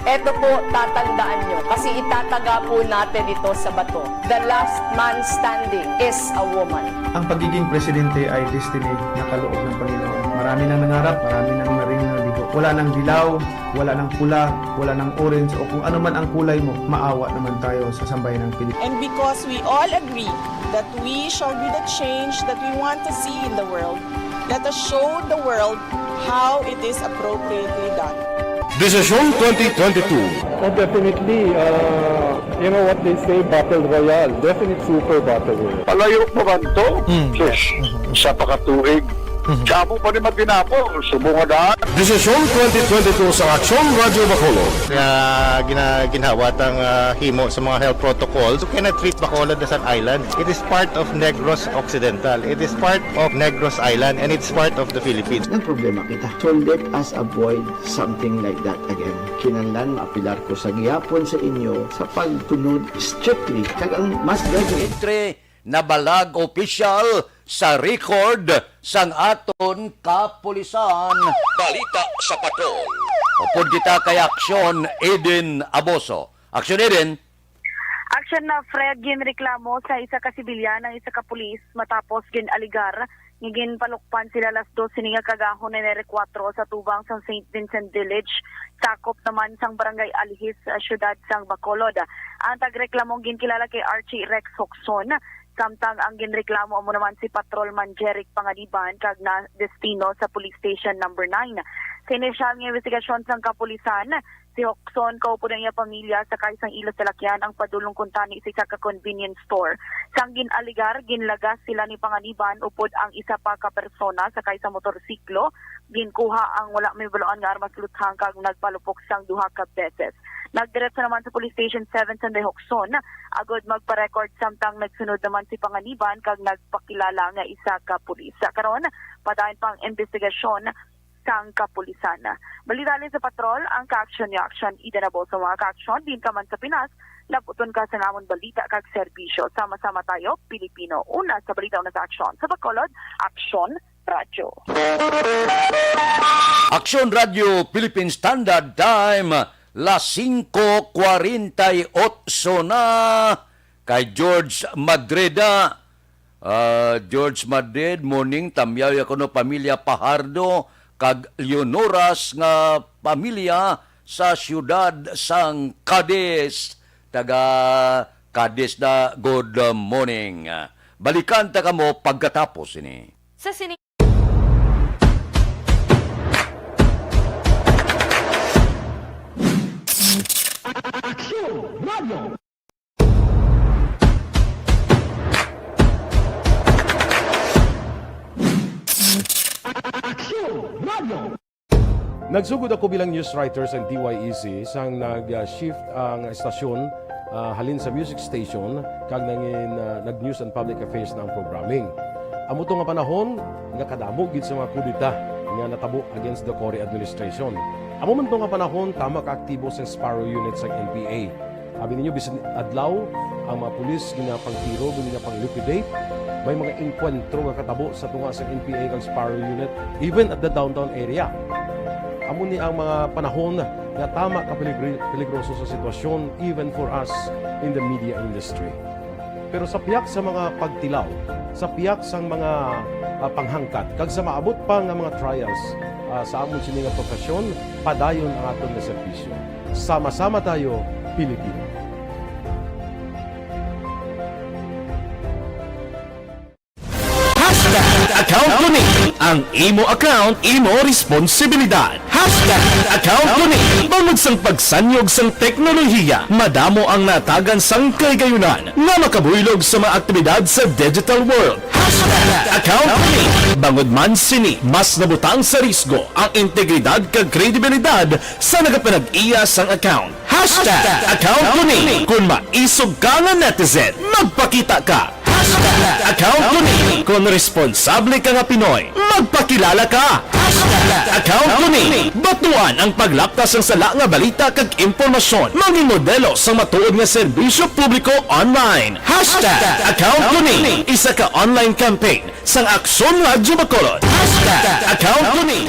Eto po, tatandaan nyo, kasi itataga po natin ito sa bato. The last man standing is a woman. Ang pagiging presidente ay destiny na kaloob ng Panginoon. Marami nang nangarap, marami nang naring nabigo. Wala nang dilaw, wala nang pula, wala nang orange, o kung ano man ang kulay mo, maawa naman tayo sa sambayan ng Pilipinas. And because we all agree that we shall be the change that we want to see in the world, let us show the world how it is appropriately done. Desisyon twenty twenty-two. Oh, definitely. Uh, you know what they say, battle royale. Definite super battle royale. Palayo pa man to? Mm. Sus, sa pakatuig. Mhm. Sa amo pa ni Matinapol, subong nga daan. Desisyon twenty twenty-two sa Aksyon Radyo Bacolod. Nga gina-, ginhawat ang, ah, himo sa mga health protocols. You cannot treat Bacolod as an island. It is part of Negros Occidental. It is part of Negros Island, and it's part of the Philippines. Nagproblema kita. So let us avoid something like that again. Kinahanglan maapelar ko sa gihapon sa inyo sa pagtunod strictly. Kag ang mas gani, Entry nabalag opisyal sa record sang aton kapulisan. Balita sa Patrol. Upod kita kay Aksyon Eden Aboso. Aksyon Eden. Aksyon na, Fred, ginreklamo sa isa ka sibilyan ang isa ka pulis matapos gin-alegar nga ginpalukpan sila alas dos sini nga kagahon, Enero kuwatro, sa tubang sang Saint Vincent Village, sakop naman sang Barangay Alihis, sa siyudad sang Bacolod. Ang tagreklamo ginkilala kay Archie Rex Hocson, samtang ang ginreklamo amo naman si Patrolman Jeric Panganiban kag nadestino sa Police Station Number Nine. Sa inisyal nga imbestigasyon sang kapulisan, si Hocson kaupod ang iya pamilya sakay sang ila salakyan ang padulong kuntani sa isa ka convenience store. Sang gin-alegar, ginlagas sila ni Panganiban upod ang isa pa ka persona sakay sa motorsiklo. Ginkuha ang wala mahibaluan nga armas luthang kag nagpalupok sang duha ka beses. Nagdiretso naman sa Police Station Seven sang Dihokson, agod magpa-record, samtang nagsunod naman si Panganiban kag nagpakilala nga isa ka pulis. Sa karon, padayon pa ang imbestigasyon sang kapulisan. Balita halin sa patrol, ang kaaksyon ni Aksyon Ida Nabo sa mga kaaksyon, din ka man sa Pinas, labuton ka sa namon balita kag serbisyo. Sama-sama tayo, Pilipino. Una sa balita, una sa aksyon. Sa Bacolod, Aksyon Radyo. Aksyon Radyo Philippine Standard Time, las singko kwarenta y otso na. Kay George Madrid, ah, Ah, George Madrid, morning. Tamyaw ya kuno pamilya Pajardo kag Leonoras nga pamilya sa siyudad sang Cadiz. Taga Cadiz na, good morning. Balikan ta kamo pagkatapos ini. Sa sini Aksyon Radio. Nagsugod ako bilang news writer sa D Y E C sang nag-shift ang estasyon, ah, halin sa music station kag nangin, ah, nag-news and public affairs na ang programming. Amo to nga panahon nga kadamo gid sa mga kudeta nga natabo against the Cory administration. Amo man to nga panahon tama ka aktibo sang Sparrow Unit sang N P A. Abi ninyo, bisan adlaw, ang mga pulis ginapangtiro, ginapang-liquidate. May mga engkwentro nga katabo sa tunga sang N P A kag Sparrow Unit, even at the downtown area. Amo ni ang mga panahon nga tama ka peligri-, peligroso sa sitwasyon, even for us in the media industry. Pero sa pihak sa mga pagtilaw, sa pihak sang mga, ah, panghangkat, kag sa maabot pa nga mga trials, ah, sa amon sini nga profesyon, padayon ang aton nga serbisyo. Sama-sama tayo, Pilipino. Hashtag account ko ni. Ang imo account, imo responsibilidad. Hashtag account ko ni. Bangod sang pagsanyog sang teknolohiya, madamo ang natagan sang kahigayunan nga makabuylog sa mga aktibidad sa digital world. Hashtag account ko ni. Bangod man sini, mas nabutang sa risgo ang integridad kag kredibilidad sa nagapanag-iya sang account. Hashtag account ko ni. Kung maisog ka nga netizen, magpakita ka. Hashtag account ko ni. Kung responsable ka nga Pinoy, magpakilala ka. Hashtag account ko ni. Batuan ang paglapta sang sala nga balita kag impormasyon. Mangin modelo sang matuod nga serbisyo publiko online. Hashtag account ko ni. Isa ka online campaign sang Aksyon Radyo Bacolod. Hashtag account ko ni.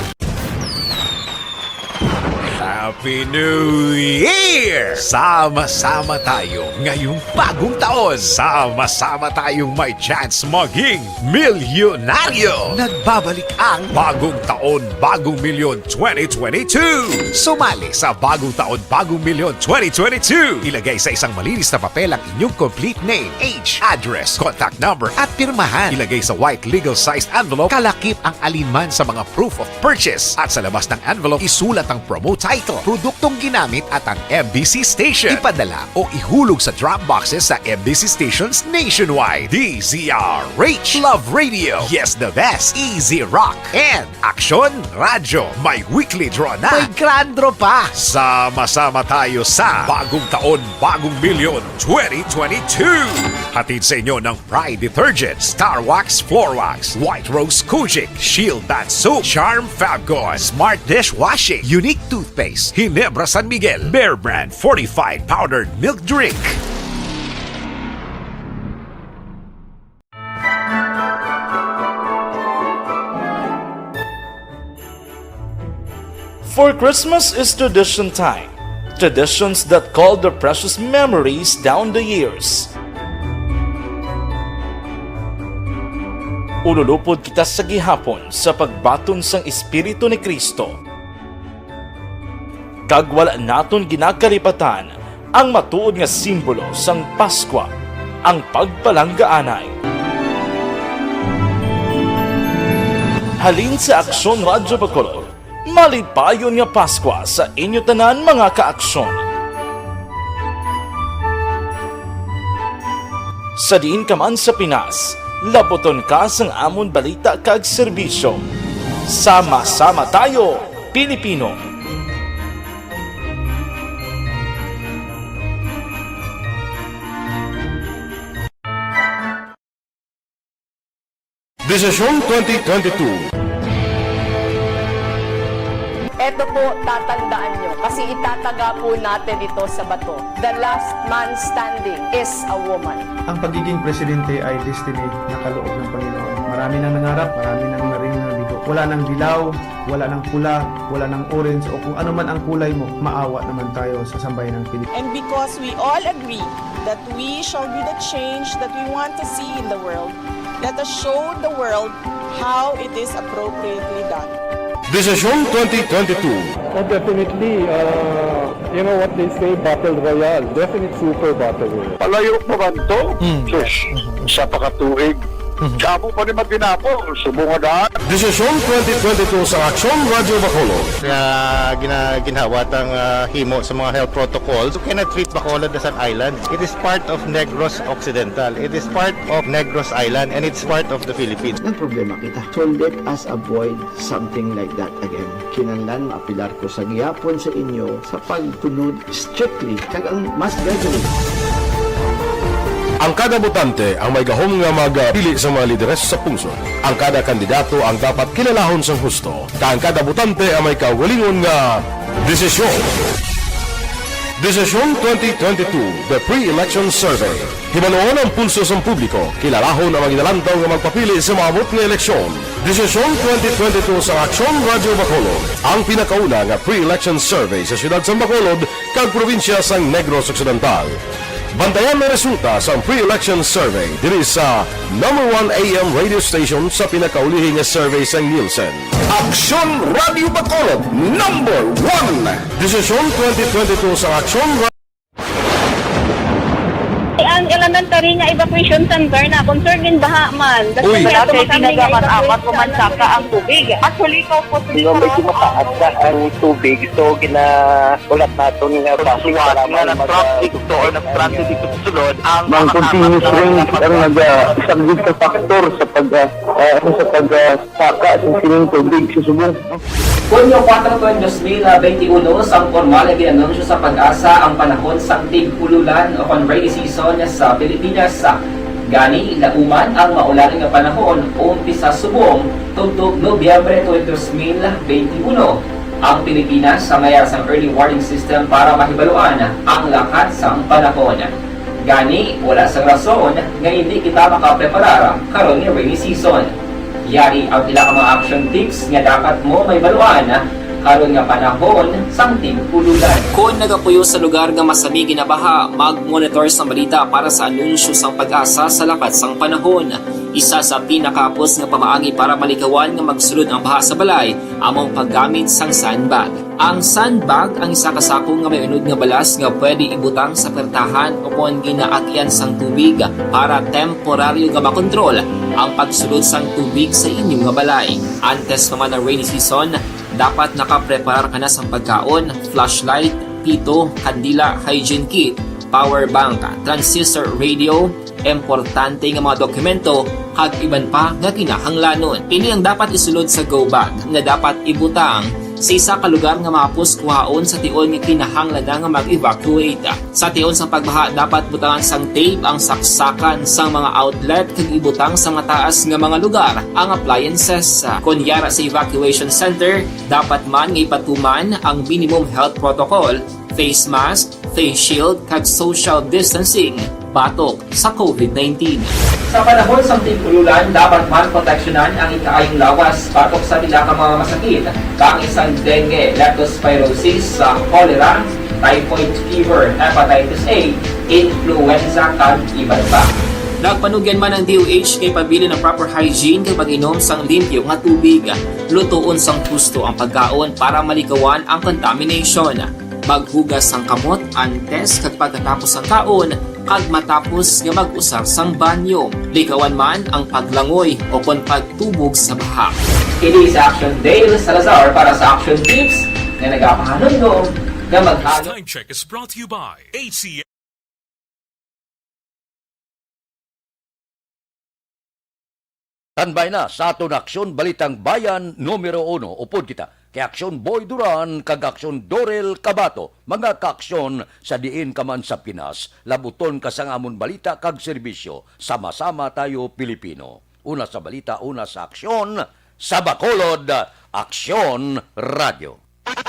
Happy New Year! Sama-sama tayo ngayong bagong taon. Sama-sama tayong may chance maging milyonaryo. Nagbabalik ang Bagong Taon, Bagong Milyon twenty twenty-two. Sumali sa Bagong Taon, Bagong Milyon twenty twenty-two. Ilagay sa isang malinis na papel ang inyong complete name, age, address, contact number, at pirmahan. Ilagay sa white legal-sized envelope, kalakip ang alinman sa mga proof of purchase. At sa labas ng envelope, isulat ang promo title, produktong ginamit, at ang M B C station. Ipadala o ihulog sa drop boxes sa M B C stations nationwide. D Z R H, Love Radio, Yes the Best, Easy Rock, and Aksyon Radyo. May weekly draw na. May grand draw pa. Sama-sama tayo sa Bagong Taon, Bagong Milyon twenty twenty-two. Hatid sa inyo ng Pride Detergent, Star Wax Floor Wax, White Rose Kojic, Shield Bath Soap, Charm Fabcon, Smart Dishwashing, Unique Toothpaste, Ginebra San Miguel, Bear Brand Fortified Powdered Milk Drink. For Christmas is tradition time, traditions that call the precious memories down the years. Ululupod kita sa gihapon sa pagbaton sang Espiritu ni Cristo. Kag wala naton ginakalipatan ang matuod nga simbolo sang Paskwa, ang pagpalanggaanay. Halin sa Aksyon Radyo Bacolod, malipayon nga Paskwa sa inyo tanan, mga kaaksyon. Sa diin ka man sa Pinas, labuton ka sang amon balita kag serbisyo. Sama-sama tayo, Pilipino! Desisyon twenty twenty-two. Eto po, tatandaan nyo, kasi itataga po natin ito sa bato. The last man standing is a woman. Ang pagiging presidente ay destiny na kaloob ng Panginoon. Marami nang nangarap, marami nang naring nabigo. Wala nang dilaw, wala nang pula, wala nang orange, o kung ano man ang kulay mo, maawa naman tayo sa sambayan ng Pilipinas. And because we all agree that we shall be the change that we want to see in the world, let us show the world how it is appropriately done. Desisyon twenty twenty-two. Oh, definitely, uh, you know what they say, battle royale. Definite super battle royale. Palayo pa man to? Mm. Sus, sa pakatuig. Mhm. Damo pa ni matinapol, subong nga daan. Desisyon twenty twenty-two sa Aksyon Radyo Bacolod. Nga gina-, ginhawa tang, ah, himo sa mga health protocols. You cannot treat Bacolod as an island. It is part of Negros Occidental. It is part of Negros Island, and it's part of the Philippines. Ang problema kita, so let us avoid something like that again. Kinahanglan maapilar ko sa gihapon sa inyo sa pagtunod strictly kag ang mas gradually. Ang kada botante ang may gahom nga magpili sa mga lideres sa pungsod. Ang kada kandidato ang dapat kilalahon sang husto, kag ang kada botante ang may kaugalingon nga desisyon. Desisyon twenty twenty-two, The Pre-Election Survey. Hibaluon ang pulso sang publiko, kilalahon ang mga ginalantaw nga magpapili sa maabot nga eleksyon. Desisyon twenty twenty-two sa Aksyon Radyo Bacolod, ang pinakauna nga pre-election survey sa siyudad sang Bacolod kag probinsya sang Negros Occidental. Bantayan ang resulta sang pre-election survey diri sa number one A M radio station sa pinakaulihi nga survey sang Nielsen. Aksyon Radyo Bacolod, number one. Desisyon twenty twenty-two sa Aksyon Ra- Ang elementary nga evacuation center na concerned din baha man. Uy. Wala kay tinaga man apat ko man saka ang tubig. Actually, ko po. Medyo mataas na ang tubig, so ginaulat naton nga basi nga nag-traffic to or nag-transit dito sa sulod ang mga continuous rain ang nagasaglit sa factor sa pag, ah, ah, sa pag, ah, saka sa sining tubig sa subong. Hunyo kuwatro, dos mil benti uno, sang pormal nga gin-anunsyo sa PAGASA ang panahon sang tig-ululan o kon rainy season sa Pilipinas. Gani, lauman ang maulan nga panahon umpisa subong tubtob Nobyembre twenty, dos mil benti uno. Ang Pilipinas sa mayar sang early warning system para mahibaluan ang lakat sang panahon. Gani, wala sang rason nga indi kita makapreparar karon nga rainy season. Yari ang pila ka mga action tips nga dapat mo mahibaluan karon nga panahon sang tig-ululan. Kon nagapuyo sa lugar nga masami ginabaha, mag-monitor sang balita para sa anunsyo sang PAGASA sa lakat sang panahon. Isa sa pinakahapos nga pamaagi para malikawan nga magsulod ang baha sa balay amo ang paggamit sang sandbag. Ang sandbag ang isa ka sako nga may unod nga balas nga pwede ibutang sa puwertahan o kon ginaagyan sang tubig para temporaryo nga makontrol ang pagsulod sang tubig sa inyo nga balay. Antes pa man ang rainy season, dapat nakapreparar ka na sang pagkaon, flashlight, pito, kandila, hygiene kit, power bank, transistor radio, importante nga mga dokumento, kag iban pa nga kinahanglanon. Ini ang dapat isulod sa go bag nga dapat ibutang sa isa ka lugar nga mahapos kuhaon sa tion nga kinahanglan na nga mag-evacuate. Sa tion sang pagbaha, dapat butangan sang tape ang saksakan sang mga outlet kag ibutang sa mataas nga mga lugar ang appliances. Kon yara sa evacuation center, dapat man nga ipatuman ang minimum health protocol, face mask, face shield, kag social distancing batok sa COVID nineteen. Sa panahon sang tig-ululan, dapat man proteksyonan ang ikaayong lawas batok sa pila ka mga masakit, kaangay sang dengue, leptospirosis, sa cholera, typhoid fever, hepatitis A, influenza, kag iban pa. Nagpanugyan man ang D O H nga ipabilin ang proper hygiene kag pag-inom sang limpyo nga tubig. Lutoon sang husto ang pagkaon para malikawan ang contamination. Maghugas sang kamot antes kag pagkatapos sang kaon, kag matapos nga mag-usar sang banyo. Likawan man ang paglangoy o kon pagtubog sa baha. Kini si Action Dale Salazar para sa Action Tips nga nagapahanumdom nga mag- This time check is brought to you by H C M. Tanbay na sa aton Aksyon Balitang Bayan numero uno. Upod kita kay Aksyon Boy Duran kag Aksyon Dorel Cabato, mga kaaksyon sa diin ka man sa Pinas. Labuton ka sang amon balita kag serbisyo. Sama-sama tayo, Pilipino. Una sa balita, una sa aksyon, sa Bacolod, Aksyon Radyo.